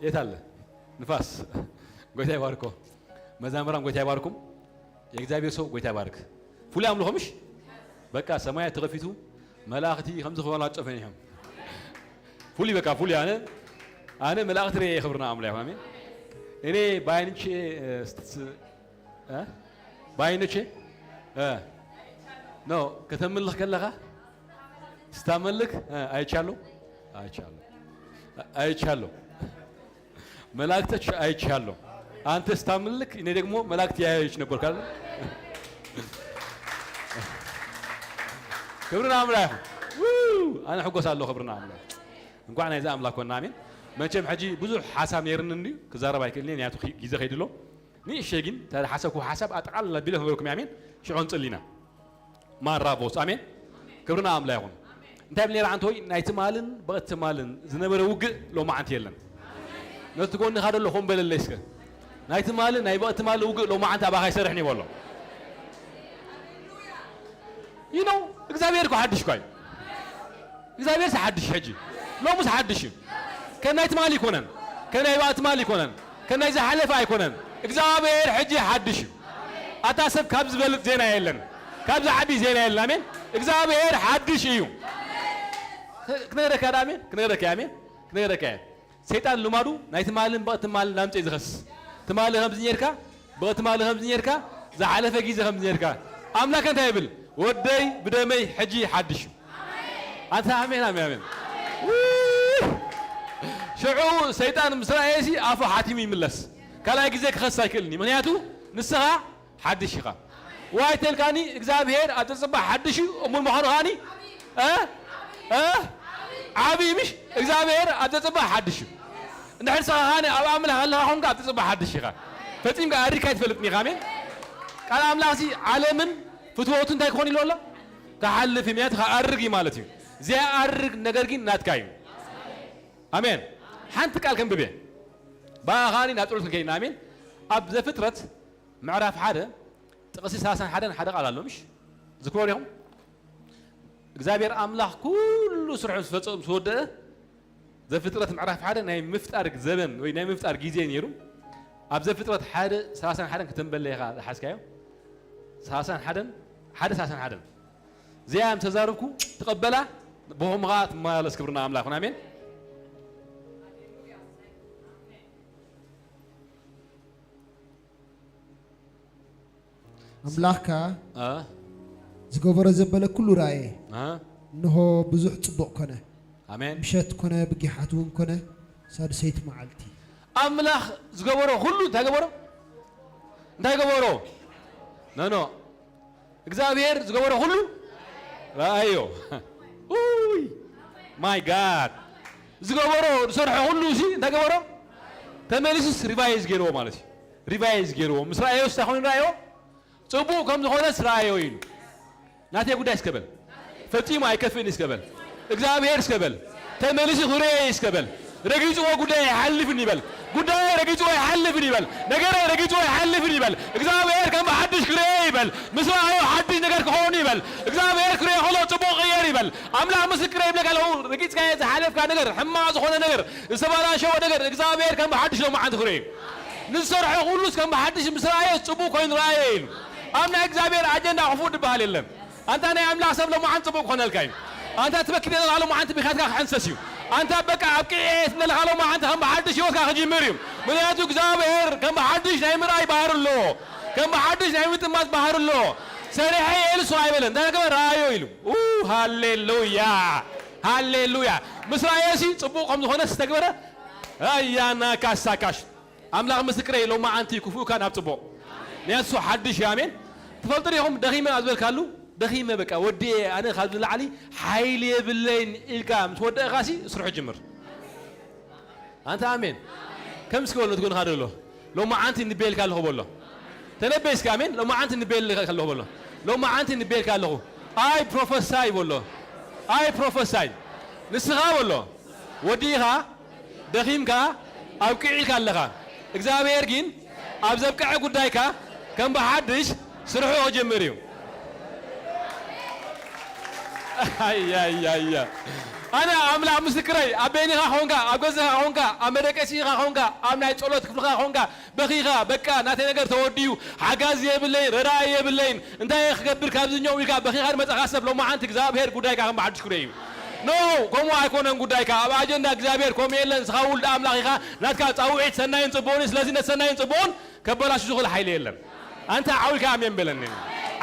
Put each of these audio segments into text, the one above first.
የት ኣለ ንፋስ? ጎይታ ይባርኮ። መዛምራን ጎይታ ይባርኩም። የእግዚኣብሔር ሰው ጎይታ ይባርክ። ፍሉይ ኣምልኾ ምሽ? በቃ ሰማያት ተኸፊቱ፣ መላእኽቲ ከምዚ ክኾኑ ኣጨፈን እዮም። ፍሉይ በቃ ፍሉይ ኣነ ኣነ መላእኽቲ ርኤ የኽብርና ኣምላኽ። ኣሜን። እኔ በዓይኖቼ እ፣ ስት- እ? በዓይኖቼ እ፣ ኖ ከተምልኽ ከለኻ ስታመልክ እ፣ አይቻለሁ አይቻለሁ አይቻለሁ። መላእክቶች አይቻለሁ። አንተ ስታምልክ እኔ ደግሞ መላእክት ያያዮች ነበርኩ አለ። ክብርን ኣምላኽ ይኹን። ው! ኣነ ሕጎስ ኣለኹ ክብርን ኣምላኽ። እንኳዕ ናይዚ ኣምላኽ ኮና ኣሜን። መቸም ሕጂ ብዙሕ ሓሳብ ነይርኒ እንድዩ ክዛረብ ኣይክእልን እየ፣ ምክንያቱ ጊዜ ከይድሎ። ንእሸ ግን ተሓሰብኩ ሓሳብ ኣጠቓልላ ቢለ ክበልኩም ኣሜን። ሽዑ ንጽሊና። ማራቦስ ኣሜን። ክብርና ኣምላ ይኹን። እንታይ ብል ነይረ ዓንተወይ? ናይ ትማልን ብቐት ትማልን ዝነበረ ውግእ ሎማዓንቲ የለን። ነቲ ጎንኻ ደሎ ኾን በለለይ እስከ። ናይ ትማልን ናይ ብቐት ትማልን ውግእ ሎማዓንቲ ኣባኻ ኣይሰርሕን እዩ በሎ። You know እግዚኣብሔር እኮ ሓድሽ እኳ እዩ። እግዚኣብሔር ሓድሽ ሕጂ ሎሙስ ሓድሽ እዩ። ከም ናይ ትማሊ ኣይኮነን። ከም ናይ ብቐት ትማሊ ኣይኮነን። ከም ናይ ዝሓለፈ ኣይኮነን። እግዚኣብሔር ሕጂ ሓድሽ እዩ። ኣታ ሰብ ካብ ዝበልጥ ዜና የለን። ካብ ዝዓቢ ዜና የለን። ኣሜን። እግዚኣብሔር ሓድሽ እዩ። ክነግረካ ዳ ኣሜን? ክነግረካ ኣሜን? ክነግረካ እየ። ሰይጣን ልማዱ ናይ ትማልን ብቐት ትማልን ላምፀ እዩ ዝኸስ። ትማሊ ከምዚ ኔርካ፣ ብቐት ትማሊ ከምዚ ኔርካ፣ ዝሓለፈ ግዜ ከምዚ ኔርካ። ኣምላክ እንታይ ይብል? ወደይ ብደመይ ሕጂ ሓድሽ እዩ። ኣንታ ኣሜን ኣሜን ኣሜን። ውይ! ሽዑ ሰይጣን ምስ ረኣየሲ ኣፉ ሓቲሙ ይምለስ። ካልኣይ ግዜ ክኸስ ኣይክእልን እዩ። ምክንያቱ ንስኻ ሓድሽ ኢኻ። ዋይ ተልካኒ እግዚኣብሔር ኣብ ዘጽባሕ ሓድሽ እዩ እሙን ምዃኑ ኸኣኒ እ እ ዓብዪ ምሽ እግዚኣብሔር ኣብ ዘጽባሕ ሓድሽ እዩ። እንድሕር ስኻ ኸኣኒ ኣብ ኣምላኽ ኣለኻ ኾንካ ኣብ ዘጽባሕ ሓድሽ ኢኻ። ፈጺምካ ኣሪካ ኣይትፈልጥን ኢኻ። ኣሜን። ቃል ኣምላኽሲ ዓለምን ፍትወቱ እንታይ ክኾን ኢሉ ኣሎ? ክሓልፍ እዩ። ምክንያቱ ክኣርግ እዩ ማለት እዩ። ዘይኣርግ ነገር ግን ናትካ እዩ። ኣሜን። ሓንቲ ቃል ከንብብ እየ። ብኣ ኸኣኒ ናብ ጸሎት ክንከይድ ኢና። ኣሜን። ኣብ ዘፍጥረት ምዕራፍ ሓደ ጥቕሲ ሰላሳን ሓደን ሓደ ቃል ኣሎ ምሽ? ዝክበሩ ኢኹም? እግዚኣብሔር ኣምላኽ ኩሉ ስርሑ ምስ ፈጸሙ ምስ ወደአ ዘፍጥረት ምዕራፍ ሓደ ናይ ምፍጣር ዘበን ወይ ናይ ምፍጣር ግዜ ነይሩ። ኣብ ዘፍጥረት ሓደ ሰላሳን ሓደን ከተንበለ ኢኻ ዝሓዝካዮ። ሰላሳን ሓደን ሓደ ሰላሳን ሓደን እዚኣ ምስ ተዛረብኩ ትቐበላ ብኹም ኸዓ ትመላለስ ክብርና ኣምላኽ ይኹን። ኣሜን። ኣምላኽ ከኣ አ ዝገበሮ ዘበለ ኩሉ ረኣየ። አ እንሆ ብዙሕ ጽቡቕ ኮነ። ኣሜን። ምሸት ኮነ ብጊሓት እውን ኮነ ሳድሰይቲ መዓልቲ። ኣምላኽ ዝገበሮ ኩሉ እንታይ ገበሮ? እንታይ ገበሮ? ኖ ኖ እግዚኣብሔር ዝገበሮ ኩሉ ረኣዮ። ኡይ ማይ ጋድ ዝገበሮ ዝሰርሖ ኩሉ ሲ እንታይ ገበሮ? ተመሊሱስ ሪቫይዝ ገይርዎ ማለት እዩ። ሪቫይዝ ገይርዎ ምስ ረኣዮ ስታ ኮይኑ ረኣዮ ጽቡቕ ከም ዝኾነስ ረኣዮ ኢሉ። ናተይ ጉዳይ እስከ በል። ፈጺሙ ኣይከፍእን እስከ በል። እግዚኣብሔር እስከ በል። ተመሊሱ ክርእየ እስከ በል። ረጊጽዎ ጉዳይ ኣይሓልፍን ይበል። ጉዳይ ረጊጽዎ ኣይሓልፍን ይበል። ነገረይ ረጊጽዎ ኣይሓልፍን ይበል። እግዚኣብሔር ከም ብሓድሽ ክርእየ ይበል። ምስ ረኣዮ ሓድሽ ነገር ክኸውን ይበል። እግዚኣብሔር ክርእየ ከሎ ጽቡቕ ክቕየር ይበል። ኣምላኽ ምስክረ ይብለካ ኣለኹ። ረጊጽካዮ ዝሓለፍካ ነገር፣ ሕማቕ ዝኾነ ነገር፣ ዝተበላሸወ ነገር እግዚኣብሔር ከም ብሓድሽ ሎማዓንቲ ክርእየ እዩ። ንዝሰርሖ ኩሉስ ከም ብሓድሽ ምስ ረኣየ ጽቡቕ ኮይኑ ረኣየ ኢሉ። ኣብ ናይ እግዚኣብሔር ኣጀንዳ ክፉእ ዝበሃል የለን። ኣንታ ናይ ኣምላኽ ሰብ ሎማዓንቲ ጽቡቕ ክኾነልካ እዩ። ኣንታ ትበኪ ዘለኻ ሎማዓንቲ ብኻትካ ክሕንሰስ እዩ። ኣንታ በቃ ኣብቂዐ እየ ትብለኻ ሎማዓንቲ ከም ብሓድሽ ህይወትካ ክጅምር እዩ። ምኽንያቱ እግዚኣብሔር ከም ብሓድሽ ናይ ምርኣይ ባህሪ ኣለዎ። ከም ብሓድሽ ናይ ምጥማት ባህሪ ኣለዎ። ሰሪሐ እየ ኢሉ እሱ ኣይበለን። እንታይ ገበረ? ረኣዮ ኢሉ። ኡ፣ ሃሌሉያ፣ ሃሌሉያ። ምስ ረኣየሲ ጽቡቕ ከም ዝኾነ ዝተግበረ ኣያና ካሳካሽ ኣምላኽ ምስክረይ፣ ሎማዓንቲ ክፉእካ ናብ ጽቡቕ። ንሱ ሓድሽ እዩ። ኣሜን። ትፈልጡ ዲኹም? ደኺመ ኣብ ዝበልካሉ፣ ደኺመ በቃ ወዲኤ፣ ኣነ ካብዚ ንላዕሊ ሓይሊ የብለይን ኢልካ ምስ ወደእኻሲ ስርሑ ጅምር። ኣንታ ኣሜን። ከም እስኪ በሎ፣ ትጎንኻ ደሎ፣ ሎማዓንቲ ንቤልካ ኣለኹ በሎ። ተነበይ እስኪ፣ ኣሜን። ሎማዓንቲ ንቤልካ ኣለኹ በሎ። ሎማዓንቲ ንቤልካ ኣለኹ። ኣይ ፕሮፈሳይ በሎ። ኣይ ፕሮፈሳይ። ንስኻ በሎ። ወዲእኻ፣ ደኺምካ፣ ኣብቂዑ ኢልካ ኣለኻ። እግዚኣብሔር ግን ኣብ ዘብቅዐ ጉዳይካ ከም ብሓድሽ ስርሑ ክጅምር እዩ። ኣያያያ። ኣነ ኣምላኽ ምስክረይ፣ ኣብ በይንኻ ኾንካ፣ ኣብ ገዛኻ ኾንካ፣ ኣብ መደቀሲኻ ኾንካ፣ ኣብ ናይ ጸሎት ክፍልኻ ኾንካ፣ በኺኻ፣ በቃ ናተይ ነገር ተወዲኡ፣ ሓጋዚ የብለይን፣ ረዳኢ የብለይን፣ እንታይ እየ ክገብር ካብዚ ኛው ኢልካ በኺኻ ዝመጻኻ ሰብ፣ ሎማዓንቲ እግዚኣብሔር ጉዳይካ ከም ብሓድሽ ክርኢ እዩ። ኖ፣ ከምኡ ኣይኮነን ጉዳይካ። ኣብ ኣጀንዳ እግዚኣብሔር ከምኡ የለን። ንስኻ ውሉድ ኣምላኽ ኢኻ። ናትካ ጻውዒት ሰናይን ጽቡቕን እዩ። ስለዚ ነቲ ሰናይን ጽቡቕን ከበላሹ ዝኽእል ሓይሊ የለን። ኣንታ ዓው ኢልካ ኣሜን በለኒ።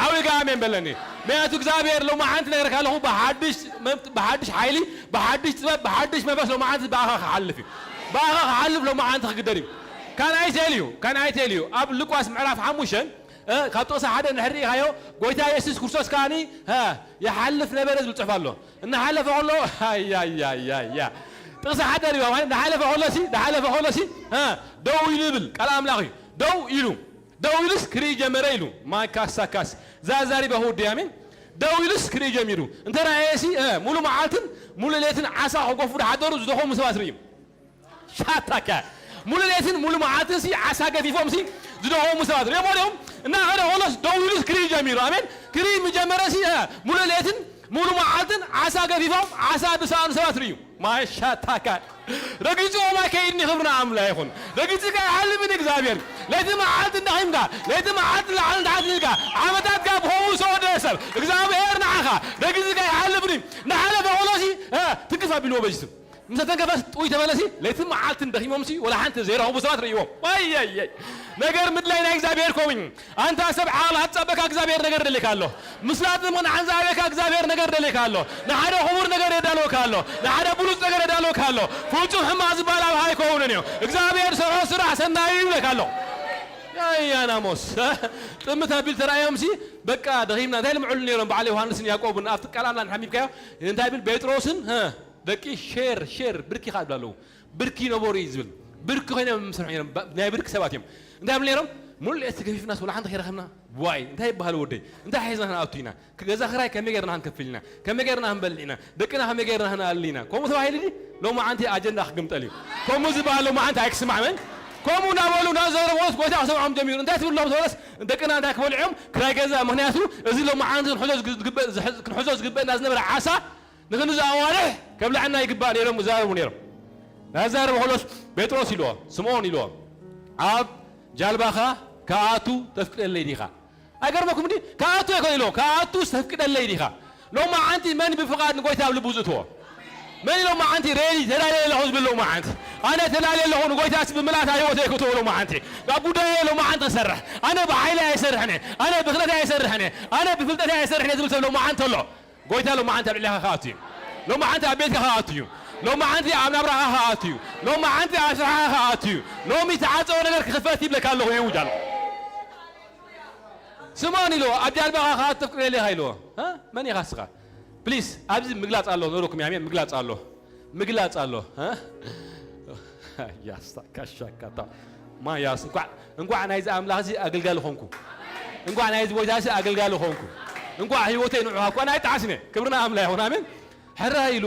ዓው ኢልካ ኣሜን በለኒ። ምክንያቱ እግዚኣብሔር ሎማዓንቲ ነግረካ ኣለኹ፣ ብሓድሽ መብ-፣ ብሓድሽ ሓይሊ፣ ብሓድሽ ጥበብ፣ ብሓድሽ መንፈስ ሎማዓንቲ ብኣኻ ክሓልፍ እዩ። ብኣኻ ክሓልፍ ሎማዓንቲ ክግደድ እዩ። ካን ኣይ ቴል ዩ፣ ካን ኣይ ቴል ዩ፣ ኣብ ሉቃስ ምዕራፍ ሓሙሽተ፣ እ፣ ካብ ጥቕሲ ሓደ እንድሕር ርኢኻዮ፣ ጎይታ የሱስ ክርስቶስ ከኣኒ፣ እ፣ ይሓልፍ ነበረ ዝብል ጽሑፍ ኣሎ። እናሓለፈ ከሎ፣ ኣያያያያ። ጥቕሲ ሓደ ሪባ ማለት፣ እናሓለፈ ከሎ ሲ፣ እናሓለፈ ከሎ ሲ፣ እ፣ ደው ኢሉ ይብል፣ ቃል ኣምላኽ እዩ። ደው ኢሉ፣ ደው ኢሉስ ክርኢ ጀመረ ኢሉ። ማካሳካስ። ዛዛሪባ ሁዲ፣ ኣሜን። ደው ኢሉስ ክርኢ ጀሚሩ። እንተ ረኣየ ሲ፣ እ፣ ሙሉ መዓልትን ሙሉ ሌትን ዓሳ ክጎፉ ዝሓደሩ ዝደኸሙ ሰባት ርእዩ። ሻታካ። ሙሉ ሌትን ሙሉ መዓልትን ሲ፣ ዓሳ ገፊፎም ሲ፣ ዝደኸሙ ሰባት ርእዮም። ወዲኦም እናኸደ ከሎስ ደው ኢሉስ ክርኢ ጀሚሩ። ኣሜን። ክርኢ ምጀመረ ሲ፣ እ፣ ሙሉ ሌትን ሙሉ መዓልትን ዓሳ ገፊፎም ዓሳ ዝሰኣኑ ሰባት ርእዩ። ማይ ሻታካ። ረጊጽዎም ኣይከይድን እዩ፣ ክብሪ ንኣምላኽ ይኹን። ረጊጽካ ኣይሓልፍን እግዚኣብሔር። ለይቲ መዓልቲ ደኺምካ፣ ለይቲ መዓልቲ ላዕልን ታሕትን ኢልካ፣ ዓመታትካ ብኸምኡ ዝሰወደ ሰብ፣ እግዚኣብሔር ንዓኻ ረጊጽካ ኣይሓልፍን እዩ። እናሓለፈ ከሎ ሲ፣ እ፣ ትንክፍ ኣቢልዎ በዚቱ። ምስ ተተንከፈስ ጥውይ ተበለሲ፣ ለይትን መዓልትን ደኺሞምሲ፣ ወላ ሓንቲ ዘይረኸቡ ሰባት ርእይዎም። ኣየየይ። ነገር ምድላይ ናይ እግዚኣብሔር ኮሚን። ኣንታ ሰብ ዓቕሊ ኣትጸበካ፣ እግዚኣብሔር ነገር ደሊካ ኣሎ። ምስላጥ ንምቕናዕ ዝኣበካ፣ እግዚኣብሔር ነገር ደሊካ ኣሎ። ንሓደ ክቡር ነገር የዳልወካ ኣሎ። ንሓደ ብሉጽ ነገር የዳልወካ ኣሎ። ፍጹም ሕማቕ ዝበሃል ኣብኻ ኣይከውንን እዩ። እግዚኣብሔር ዝሰርሖ ስራሕ ሰናይ እዩ ይብለካ ኣሎ። ያያናሞስ። ጥምት ኣቢል ተራእዮምሲ፣ በቃ ደኺምና። እንታይ ኢሎም ዕሉ ነይሮም በዓል ዮሃንስን ያዕቆብን ኣብቲ ቃል ኣምላኽ ሓሚብካዮ? እንታይ ብል ጴጥሮስን፣ እ፣ ደቂ ሼር፣ ሼር፣ ብርኪ ኸዓ ይብሉ ኣለዉ። ብርኪ ነበሩ እዩ ዝብል። ብርኪ ኮይኖም ዝሰርሑ ነይሮም። ባ-፣ ናይ ብርኪ ሰባት እዮም። እንታይ ይብሉ ነይሮም? ሙሉእ እቲ ገፊፍናስ ወላ ሓንቲ ከይረኸብና? ዋይ፣ እንታይ ይበሃል ወደይ? እንታይ ሒዝና ክንኣቱ ኢና? ገዛ ክራይ ከመይ ጌርና ክንከፍል ኢና? ከመይ ጌርና ክንበልዕ ኢና? ደቅና ከመይ ጌርና ክንኣሊ ኢና? ከምኡ ተባሂሉ ድዩ? ሎማዓንቲ ኣጀንዳ ክግምጠል እዩ። ከምኡ ዝበሃል ሎማዓንቲ ኣይክስማዕን። ከምኡ እናበሉ እናዘረቦስ ጎይታ ክሰምዖም ጀሚሩ። እንታይ ትብሎም ተበለስ? ደቅና እንታይ ክበልዑ እዮም? ክራይ ገዛ። ምኽንያቱ እዚ ሎማዓንቲ ክንሕዞ ዝግ-፣ ዝግበእ፣ ዝሕዝ-፣ ክንሕዞ ዝግበእና ዝነበረ ዓሳ ንክንዚ ኣዋርሕ ከብልዐና ይግባእ ነይሮም ይዛረቡ ነይሮም። ናዛረቡ ከሎስ ጴጥሮስ ኢልዎ፣ ስምዖን ኢልዎ፣ ኣብ ጃልባኻ ክኣቱ ተፍቅደለይ ዲኻ? ኣይገርመኩም ድዩ? ክኣቱ ኣይኮነ ኢልዎ፣ ክኣቱስ ተፍቅደለይ ዲኻ? ሎማዓንቲ መን ብፍቓድ ንጎይታ ኣብ ልቡ ዝእትዎ? መን ሎማዓንቲ ሬዲ ተዳልየ ኣለኹ ዝብል ሎማዓንቲ? ኣነ ተዳልየ ኣለኹ ንጎይታስ ብምላእታ ህይወተይ ክእትዎ ሎማዓንቲ። ኣብ ጉዳየ ሎማዓንቲ ክሰርሕ። ኣነ ብሓይለይ ኣይሰርሕን እየ። ኣነ ብክእለተይ ኣይሰርሕን እየ። ኣነ ብፍልጠተይ ኣይሰርሕን እየ ዝብል ሰብ ሎማዓንቲ ኣሎ። ጎይታ ሎማዓንቲ ኣብ ልዕሌኻ ክኣቱ እዩ። ሎማዓንቲ ኣብ ቤትካ ክኣቱ እዩ። ሎማዓንቲ ኣብ ናብራኻ ክኣቱ እዩ። ሎማዓንቲ ኣብ ስራሕኻ ክኣቱ እዩ። ሎሚ ዝተዓጸወ ነገር ክኽፈት ይብለካ ኣለኹ፣ ይእውጅ ኣለኹ። ስምዖን ኢልዎ፣ ኣብ ጃልባኻ ክኣቱ ተፍቅደለይ ዲኻ ኢልዎ። እ? መን ኢኻ እስኻ? ፕሊስ፣ ኣብዚ ምግላጽ ኣሎ፣ ነይሩኩም፣ ኣሜን፣ ምግላጽ ኣሎ። ምግላጽ ኣሎ። እ? ያስታ፣ ካሻካታ። ማያስ፣ እንኳዕ፣ እንኳዕ ናይዚ ኣምላኽ እዚ ኣገልጋሊ ኾንኩ። እንኳዕ ናይዚ ጎይታ እዚ ኣገልጋሊ ኾንኩ። እንኳዕ ህይወተይ ንዑ ሃብኩ። ኣነ ኣይጠዓስን እየ። ክብሪ ንኣምላኽ ይኹን። ኣሜን። ሕራይ ኢሉ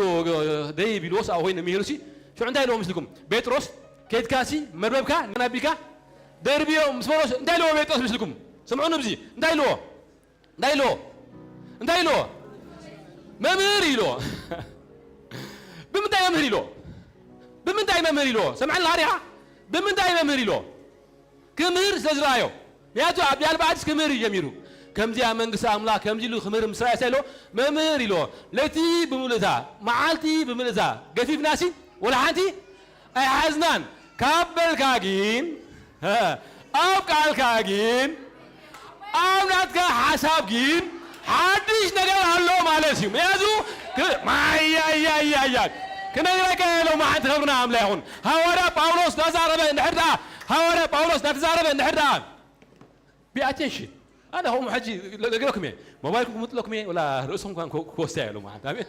ደይብ ኢልዎስ ኣብኡ ኮይኑ ምሂሩሲ። ሽዑ እንታይ ኢልዎ ምስልኩም? ጴጥሮስ፣ ኬድካሲ መርበብካ ናቢልካ ደርብዮ ምስ በሎስ እንታይ ኢልዎ ጴጥሮስ ምስልኩም? ስምዑኒ፣ ብዚ እንታይ ኢልዎ? እንታይ ኢልዎ? እንታይ ኢልዎ? መምህር ኢልዎ። ብምንታይ መምህር ኢልዎ? ብምንታይ መምህር ኢልዎ? ሰምዐኒ ኣለኻ ዲኻ? ብምንታይ መምህር ኢልዎ? ክምህር ስለ ዝረኣዮ። ምክንያቱ ኣብ ጃልባ ኣዲስ ክምህር እዩ ጀሚሩ። ከምዚኣ መንግስቲ ኣምላኽ ከምዚ ኢሉ ክምህር ምስ ረኣዮ እንታይ ኢልዎ? መምህር ኢልዎ። ለይቲ ብምልእታ፣ መዓልቲ ብምልእታ፣ ገፊፍናሲ ወላ ሓንቲ ኣይሓዝናን። ካብ በልካ ግን፣ እ፣ ኣብ ቃልካ ግን፣ ኣብ ናትካ ሓሳብ ግን ሓድሽ ነገር ኣሎ ማለት እዩ። ምክንያቱ ክ-፣ ማያያያያ። ክነግረካ እየ ሎማዓንቲ፣ ክብሪ ንኣምላኽ ይኹን። ሃዋርያ ጳውሎስ እናዛረበ እንድሕር ደኣ፣ ሃዋርያ ጳውሎስ እናተዛረበ እንድሕር ደኣ፣ ቢ ኣቴንሽን። ኣነ ከምኡ ሕጂ ነግረኩም እየ። ሞባይልኩም ክምጥለኩም እየ፣ ወላ ርእስኹም እንኳን ክወ-፣ ክወስድ እየ ሎማዓንቲ። ኣሜን።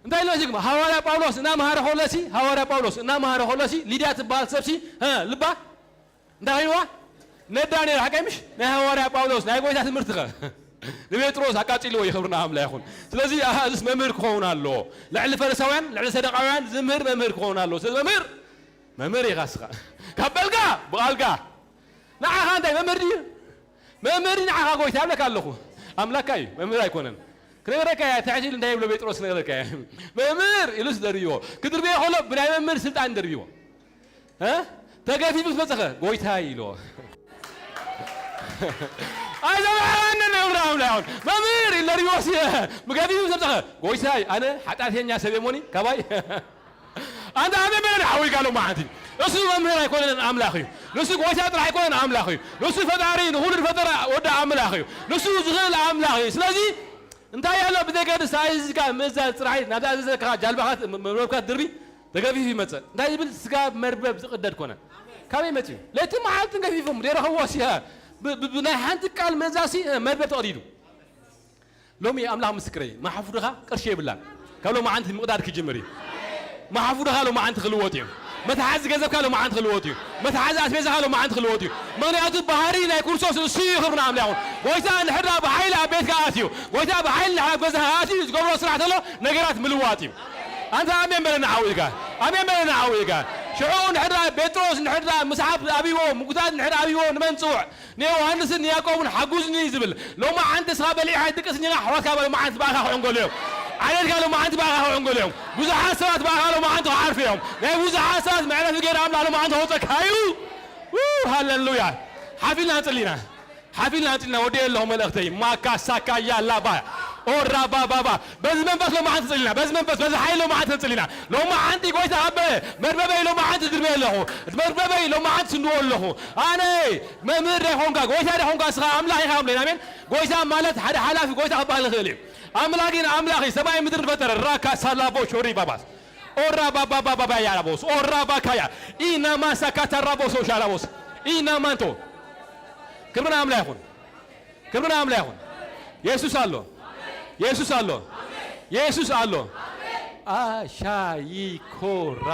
እንታይ ኢልዎ እዚ ግርማ? ሃዋርያ ጳውሎስ እናመሃረ ከሎሲ፣ ሃዋርያ ጳውሎስ እናመሃረ ከሎሲ፣ ሊድያ ትበሃል ሰብሲ፣ እ፣ ልባ እንታይ ኮይንዋ? ነዳ ነይሩ፣ ሓቀይ ምሽ? ናይ ሃዋርያ ጳውሎስ ናይ ጎይታ ትምህርቲ ኸ? ንጴጥሮስ ኣቃጺልዎ እዩ፣ ክብሪ ንኣምላኽ ይኹን። ስለዚ፣ ኣሃ፣ እዚስ መምህር ክኸውን ኣለዎ። ልዕሊ ፈሪሳውያን፣ ልዕሊ ሰደቃውያን ዝምህር መምህር ክኸውን ኣለዎ። ስለዚ መምህር፣ መምህር ኢኻ እስኻ። ካብ በልካ፣ ብቓልካ። ንዓኻ እንታይ መምህር ድዩ? መምህር ንዓኻ ጎይታ እብለካ ኣለኹ። ኣምላካ እዩ፣ መምህር ኣይኮነን። ክነግረካ እየ፣ ትሕት ኢሉ እንታይ ይብሎ ጴጥሮስ ክነግረካ እየ። መምህር ኢሉስ ደርብዎ። ክድርብዮ ከሎ ብናይ መምህር ስልጣን ደርብዎ። እ? ተገፊፉ ዝመጸኸ ጎይታይ ኢልዎ። ኣይዘባዕባንን እብራም ላይሆን መምህር ኢሉ ደርብዎ ሲ-፣ ብገፊፉ ዝመጸኸ ጎይታይ ኣነ ሓጢኣተኛ ሰብ እየ ሞኒ ካባይ። ኣንታ ኣሜን በለኒ ሓወይ ጋሎ መዓንቲ። ንሱ መምህር ኣይኮነን ኣምላኽ እዩ። ንሱ ጎይታ ጥራሕ ኣይኮነን ኣምላኽ እዩ። ንሱ ፈጣሪ ንኹሉ ዝፈጠረ ወዲ ኣምላኽ እዩ። ንሱ ዝኽእል ኣምላኽ እዩ። ስለዚ እንታይ ኣሎ ብዘይ ገድስ ኣዚዝካ ምእዛዝ ጥራሕ እዩ። ናብዛ ኣዘዘካ ጃልባኻ መርበብካ ትድርቢ ተገፊፉ ይመጽእ። እንታይ ዝብል ስጋ መርበብ ዝቕደድ ኮነ። ካበይ መጽዩ? ለይቲ መዓልትን ገፊፎም ደረኸዎ ሲያ ብ-፣ ብ-፣ ብናይ ሓንቲ ቃል መዛሲ መርበብ ተቐዲዱ። ሎሚ ኣምላኽ ምስክረይ፣ ማሓፉድኻ ቅርሺ የብላን። ካብ ሎማዓንቲ ምቕዳድ ክጅምር እዩ። ማሓፉድኻ ሎማዓንቲ ክልወጥ እዩ። መትሓዚ ገንዘብካ ሎማዓንቲ ክልወጥ እዩ። መትሓዚ ኣስቤዛኻ ሎማዓንቲ ክልወጥ እዩ። ምኽንያቱ ባህሪ ናይ ክርስቶስ እሱ እዩ። ክብሪ ንኣምላኽ ይኹን። ጎይታ እንድሕር ደኣ ብሓይሊ ኣብ ቤትካ ኣትዩ፣ ጎይታ ብሓይሊ እንድሕር ኣብ ገዛኻ ኣትዩ ዝገብሮ ስራሕ ተሎ ነገራት ምልዋጥ እዩ። ኣንታ ኣሜን በለና ዓው ኢልካ። ኣሜን በለና ዓው ኢልካ። ሽዑ እንድሕር ደኣ ጴጥሮስ እንድሕር ደኣ ምስሓብ ኣብይዎ፣ ምጉታት እንድሕር ኣብይዎ ንመን ጽውዕ? ንዮሃንስን ንያዕቆብን ሓጉዝኒ ዝብል ሎማዓንቲ ንስኻ በሊዕኻ ኣይትድቅስን ኢኻ። ኣሕዋትካ ሎማዓንቲ ብኣኻ ክዕንገሉ እዮም። ዓሌትካ ሎማዓንቲ ብኣኻ ክዕንገሉ እዮም። ብዙሓት ሰባት ብኣኻ ሎማዓንቲ ክዓርፉ እዮም። ናይ ብዙሓት ሰባት መዕረፊ ገይረ ኣምላኽ ሎማዓንቲ ከውፀካ እዩ። ው፣ ሃሌሉያ። ሓፊልና ንጽሊ ኢና። ሓፊልና ንጽሊ ኢና። ወዲኤ ኣለኹ መልእኽተይ። ማካ ሳካ ያላባ ኦራባባባ። በዚ መንፈስ ሎማዓንቲ ንጽሊ ኢና። በዚ መንፈስ፣ በዚ ሓይሊ ሎማዓንቲ ንጽሊ ኢና። ሎማዓንቲ ጎይታ ኣበ መርበበይ ሎማዓንቲ ድርበየ ኣለኹ። መርበበይ ሎማዓንቲ ስንድዎ ኣለኹ። ኣነ መምህር ዳይኮንካ፣ ጎይታ ዳይኮንካ፣ እስኻ ኣምላኽ ኢኻ እብለና። ኣሜን። ጎይታ ማለት ሓደ ሓላፊ ጎይታ ክበሃል ይኽእል እዩ። ኣምላኽ ግን ኣምላኽ እዩ፣ ሰማይ ምድሪ ዝፈጠረ። ራካ ሳላቦ ሾሪ ባባስ። ኦራ ባባ ባባ ባባ ያራቦስ። ኦራ ባካያ። ኢና ማሳ ካታራቦሶ ሻላቦስ። ኢና ማንቶ። ክብሪ ንኣምላኽ ይኹን። ክብሪ ንኣምላኽ ይኹን። የሱስ ኣሎ። የሱስ ኣሎ። የሱስ ኣሎ።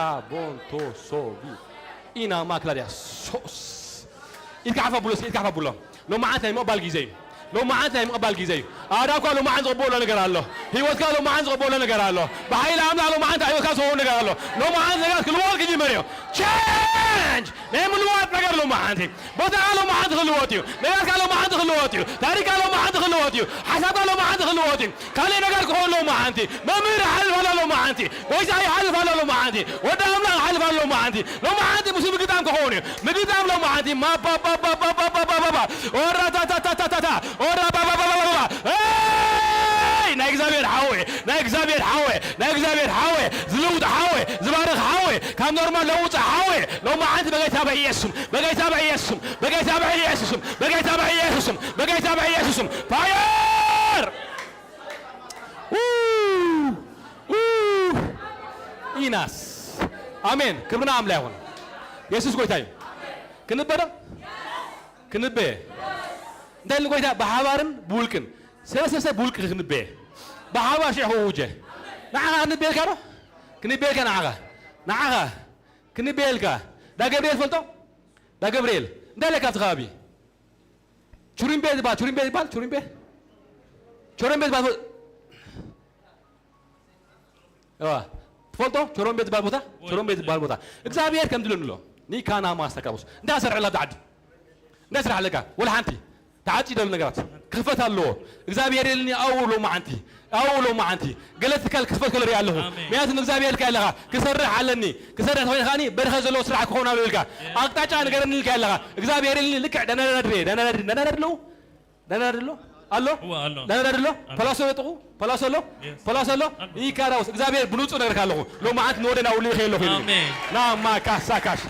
ኣሻይኮራቦንቶሶቪ። ኢና ማክላድያ ሶስ። ኢድካ ሓፍ ኣብሎ፣ ኢድካ ሓፍ ኣብሎ። ሎማዓንቲ ናይ ምቕባል ግዜ እዩ። ሎማዓንቲ ናይ ምቕባል ግዜ እዩ። ኣእዳውካ ሎማዓንቲ ዝቕበሎ ነገር ኣሎ። ህይወትካ ሎማዓንቲ ዝቕበሎ ነገር ኣሎ። ብሓይሊ ኣምላኽ ሎማዓንቲ ኣብ ህይወትካ ዝኸውን ነገር ኣሎ። ሎማዓንቲ ነገራት ክልወጥ ክጅመር እዩ። ቸንጅ! ናይ ምልዋጥ ነገር ሎማዓንቲ። ቦታኻ ሎማዓንቲ ክልወጥ እዩ። ነገርካ ሎማዓንቲ ክልወጥ እዩ። ታሪኽካ ሎማዓንቲ ክልወጥ እዩ። ሓሳብካ ሎማዓንቲ ክልወጥ እዩ። ካልእ ነገር ክኸውን ሎማዓንቲ። መምህር ይሓልፍ ኣሎ ሎማዓንቲ። ጎይታ ይሓልፍ ኣሎ ሎማዓንቲ። ወዲ ኣምላኽ ይሓልፍ ኣሎ ሎማዓንቲ። ሎማዓንቲ ምስ ምግጣም ክኸውን እዩ። ምግጣም ሎማዓንቲ። ማባባባባባባባባ። ኦራታታታታታታ። ኦራባባባባባባ። ኤይ! ናይ እግዚኣብሔር ሓወ፣ ናይ እግዚኣብሔር ሓወ፣ ናይ እግዚኣብሔር ሓወ፣ ዝልውጥ ሓወ፣ ዝባርኽ ሓወ፣ ካብ ኖርማል ለውጥ ሓወ። ሎማዓንቲ በጌታ በኢየሱስም፣ በጌታ በኢየሱስም፣ በጌታ በኢየሱስም፣ በጌታ በኢየሱስም፣ በጌታ በኢየሱስም። ፋየር! ኡ! ኡ! ኢናስ። ኣሜን። ክብርና ኣምላኽ ይኹን። የሱስ ጎይታ እዩ። ክንበ ዶ? ክንበ። እንታይ ኢሉ ጎይታ? ብሓባርን ብውልቅን። ሰበ ሰብ ሰብ ብውልቂ ክንበ። ብሓባር ሽሕ ክውጀ። ንዓኻ ክንበ ኢልካ ዶ? ክንበ ኢልካ ንዓኻ። ንዓኻ። ክንበ ኢልካ። ዳ ገብርኤል ፈልጦ? ዳ ገብርኤል። እንታይ ኢለካ ኣብቲ ከባቢ? ቹሪምቤ ዝበሃል፣ ቹሪምቤ ዝበሃል፣ ቹሪምቤ? ቾረምቤ ዝበሃል። እዋ። ትፈልጦ? ቾሮምቤ ዝበሃል ቦታ? ቾሮምቤ ዝበሃል ቦታ። እግዚኣብሔር ከም ድልንሎ። ኒካና ማስታ ክራቦስ። እንታይ ሰርዕላ ብዛ ዓዲ? እንታይ ስራሕ ኣለካ? ወላ ሓንቲ። ተዓጺ ደሉ ነገራት። ክኽፈት ኣለዎ። እግዚኣብሔር ኢልኒ ኣው ሎማዓንቲ። ኣው ሎማዓንቲ። ገለ ትካል ክኽፈት ከሎ ሪኣ ኣለኹ። ኣሜን። ምክንያቱ ንእግዚኣብሔር ኢልካ ኣለኻ። ክሰርሕ ኣለኒ። ክሰርሕ ተኾይነ ከኣኒ በርኸ ዘለዎ ስራሕ ክኸውን ኣሎ ኢልካ። ኣቅጣጫ ንገረኒ ኢልካ ኣለኻ። እግዚኣብሔር ኢልኒ ልክዕ ደናዳድሬ። ደናዳድሬ። ደናዳድሬ ኣለዉ? ዳናዳድሎ ኣሎ? እወ፣ ኣሎ። ዳናዳድሎ? ኣሎ። ፓላሶ ጥቑ? ፓላሶ ኣሎ? የስ። ፓላሶ ኣሎ? ኣሎ። ይካራውስ። እግዚኣብሔር ብንጹር ነገርካ ኣለኹ። ሎማዓንቲ ንወደና ውሉ ይኸይ ኣለኹ ኢሉ። ኣሜን። ና ማካሳካሽ።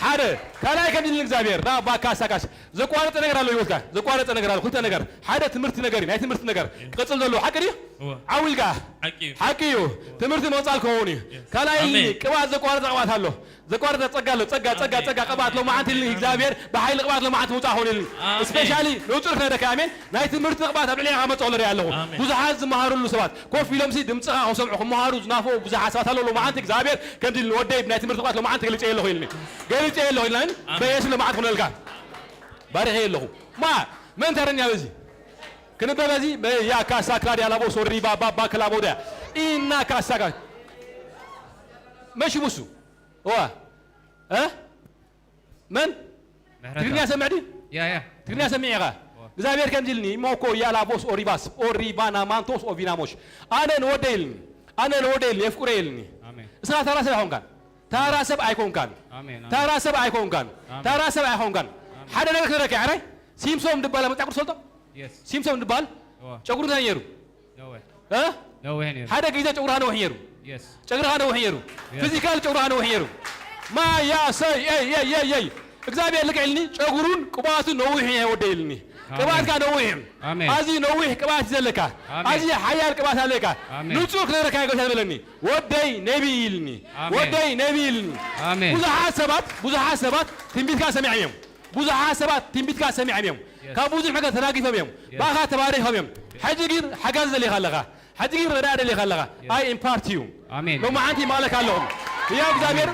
ሓደ፣ ካልኣይ ከም ኢሉ እግዚኣብሔር፣ ና ባካሳካሽ። ዘቋረጸ ነገር ኣሎ ህይወትካ። ዘቋረጸ ነገር ኣሎ። ክልተ ነገር። ሓደ ትምህርቲ ነገር እዩ። ናይ ትምህርቲ ነገር። የስ። ቅጽል ዘሎ ሓቂ ድዩ? እወ። ዓው ኢልካ። ሓቂ እዩ። ሓቂ እዩ። ትምህርቲ መጻል ክኸውን እዩ። የስ። ካልኣይ ኣሜን። ቅብኣት ዘቋረጸ ቅብኣት ኣሎ። ዘቋረጸ ጸጋ ኣሎ። ጸጋ፣ ጸጋ፣ ኣሜን። ጸጋ፣ ቅብኣት ኣሜን። ሎማዓንቲ ኢልኒ ኣሜን። እግዚኣብሔር ብሓይሊ ቅብኣት ሎማዓንቲ ምውጻእ ኾን ኢልኒ። ኣሜን። ስፔሻሊ ንጹር ክነግረካ ኣሜን። ናይ ትምህርቲ ቅብኣት ኣብ ልዕሌኻ መጽእ ኣለሪ ኣለኹ። ኣሜን። ብዙሓት ዝመሃሩሉ ሰባት ኮፍ ኢሎምሲ ድምጽኻ ክሰምዑ ክመሃሩ ዝናፍቑ ብዙሓት ሰባት ኣለዉ። ሎማዓንቲ እግዚኣብሔር ከምዚ ኢልኒ ወደይ ናይ ትምህርቲ ቅብኣት ሎማዓንቲ ገሊጸ ኣለኹ ኢልኒ። ገሊጸ ኣለኹ ኢልና ኣሜን። በየሱስ ሎማዓንቲ ኩነልካ። ባሪኸ ኣለኹ። ማ መን ተረኛ በዚ? ክንበ በዚ? መ-፣ ያ ካሳ ክላድ ያላቦ ሶሪ ባባ ባክላቦ ደ። ኢና ካሳ ካ-፣ መሽሙሱ። እዋ። እ? መን? ምሕረታ። ትግርኛ ሰምዕ ድዩ? ያ፣ ያ። ትግርኛ ሰሚዕ ኢኻ? እዋ። እግዚኣብሔር ከምዚ ኢልኒ፣ ሞኮ ያላቦስ ኦሪባስ ኦሪባና ማንቶስ ኦቪናሞሽ። ኣነ ንወደይ ኢልኒ፣ ኣነ ንወደይ ኢልኒ፣ የፍቅሮ ኢልኒ። ኣሜን። እስኻ ተራ ሰብ ኣይኮንካን፣ ተራ ሰብ ኣይኮንካን፣ ኣሜን፣ ኣሜን። ተራ ሰብ ኣይኮንካን፣ ኣሜን። ተራ ሰብ ኣይኮንካን። ሓደ ነገር ክነግረካ፣ ሕራይ ሲምሶም ድባል መጣ ቁርሶልጦ የስ። ሲምሶም ድባል እዋ። ጨጉሩ እንታይ ነይሩ? ነዊሕ። እ? ነዊሕ ነይሩ። ሓደ ግዜ ጨጉርኻ ነዊሕ ነይሩ። የስ። ጨጉርኻ ነዊሕ ነይሩ። የስ። ፊዚካል ጨጉርኻ ነዊሕ ነይሩ። ማያ ሰይ ኤይ ኤይ ኤይ ኤይ። እግዚኣብሔር ልክዕ ኢልኒ፣ ጨጉሩን ቅብኣቱን ነዊሕ እየ ወደ ኢልኒ። ኣሜን። ቅብኣትካ ነዊሕ እዩ። ኣሜን። ኣዚ ነዊሕ ቅብኣት እዩ ዘለካ። ኣሜን። ኣዚ ሓያል ቅብኣት ኣለካ። ኣሜን። ንጹር ክነግረካ ይገሻ ዝበለኒ። ወደይ ነቢ ኢልኒ። ኣሜን። ወደይ ነቢ ኢልኒ። ኣሜን። ብዙሓት ሰባት፣ ብዙሓት ሰባት ትንቢትካ ሰሚዖም እዮም። ብዙሓት ሰባት ትንቢትካ ሰሚዖም እዮም። የስ። ካብ ብዙሕ ነገር ተናጊፎም እዮም። የስ። ባኻ ተባሪኾም እዮም። ሕጂ ግን ሓጋዚ ደሊኻ ኣለኻ። ሕጂ ግን ረዳእ ደሊኻ ኣለኻ። የስ። ኣይ ኢምፓርት እዩ። ኣሜን። ሎማዓንቲ ማለካ ኣለኹም። ህያው እግዚኣብሔር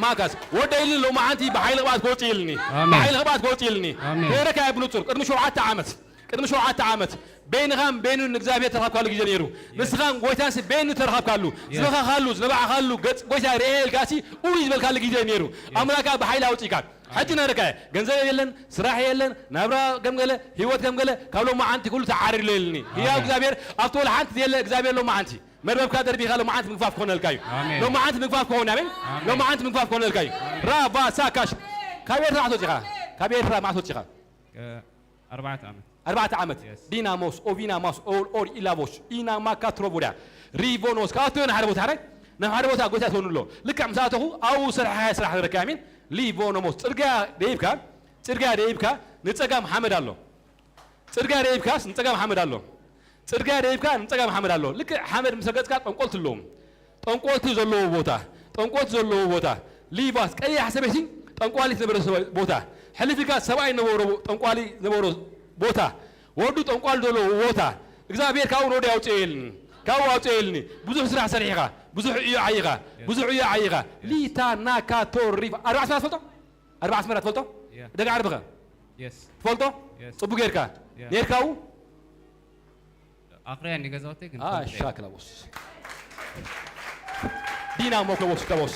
ማካስ ወደ ኢልኒ ሎማዓንቲ ብሓይሊ ቅብኣት ክወጽእ ኢልኒ። ኣሜን። ብሓይሊ ቅብኣት ክወጽእ ኢልኒ። ኣሜን። ነረካ ብንጹር ቅድሚ ሸውዓተ ዓመት ቅድሚ ሸውዓተ ዓመት በይንኻን በይኑን እግዚኣብሔር ተረኻብካሉ ግዜ ነይሩ። ንስኻን ጎይታንሲ በይኑ ተረኻብካሉ። ዝበኻኻሉ፣ ዝነባዕኻሉ፣ ገጽ ጎይታ ርኤ ኢልካሲ ኡይ ዝበልካሉ ግዜ ነይሩ። ኣምላካ ብሓይሊ ኣውጺእካ። ሕጂ ነረካ ገንዘብ የለን፣ ስራሕ የለን፣ ናብራ ከም ገለ፣ ህይወት ከም ገለ፣ ካብ ሎማዓንቲ ኩሉ ተዓሪሉ የልኒ። ህያው ኣሜን። እግዚኣብሔር ኣብቲ ወላ ሓንቲ ዘየለ እግዚኣብሔር ሎማዓንቲ መርበብካ ደርቢኻ ሎማዓንቲ ምግፋፍ ክኾነልካ እዩ። ኣሜን። ሎማዓንቲ ምግፋፍ ክኾን ኣሜን። ኣሜን። ሎማዓንቲ ምግፋፍ ክኾነልካ እዩ። ራባ ሳካሽ ካብ ኤርትራ መዓስ ወጺኻ? ካብ ኤርትራ መዓስ ወጺኻ? እ፣ ኣርባዕተ ዓመት። ኣርባዕተ ዓመት የስ። ዲናሞስ ኦቪናማስ ኦል ኦር ኢላቦሽ ኢናማካ ትሮቡዳ ሪቮኖስ ካብኣቶ ናብ ሓደ ቦታ ሓራይ ናብ ሓደ ቦታ ጎይታ ትኾኑ ኣሎ። ልክዕ ምስ ኣተኹ ኣብኡ ስራሕ ስራሕ ዝረካ ኣሜን። ሊቮኖሞስ ጽርግያ ደይብካ ጽርግያ ደይብካ ንጸጋም ሓመድ ኣሎ። ጽርግያ ደይብካስ ንጸጋም ሓመድ ኣሎ። ጽርግያ ደይብካ ንጸጋም ሓመድ ኣሎ። ልክዕ ሓመድ ምስ ረገጽካ ጠንቆልቲ ኣለዎም። ጠንቆልቲ ዘለዎ ቦታ፣ ጠንቆልቲ ዘለዎ ቦታ። ሊባስ ቀያሕ ሰበይቲ ጠንቋሊት ነበረ ሰበ- ቦታ። ሕልፊካ ሰብኣይ ነበሮ ጠንቋሊ ነበሮ ቦታ። ወዱ ጠንቋሊ ዘለዎ ቦታ። እግዚኣብሔር ካብኡ ንወዲ ኣውፅኤልኒ። ካብኡ ኣውፅኤልኒ። ብዙሕ ስራሕ ሰሪሕኻ፣ ብዙሕ ዕዮ ዓይኻ፣ ብዙሕ ዕዮ ዓይኻ። ሊታ ናካ ቶሪፋ ኣርባዕ ስራ ትፈልጦ? ኣርባዕ ኣስመራ ትፈልጦ? ያ። ደጋ ዓርብኸ? የስ። ትፈልጦ? የስ። ጽቡቅ ጌርካ። ያ። ኔርካው? ኣኽርያ እንዲ ገዛውተይ ግን ኣይ ትፈልጥ እያ። ሻክላ ቦስ። ዲና ሞኮ ቦስ ከቦስ።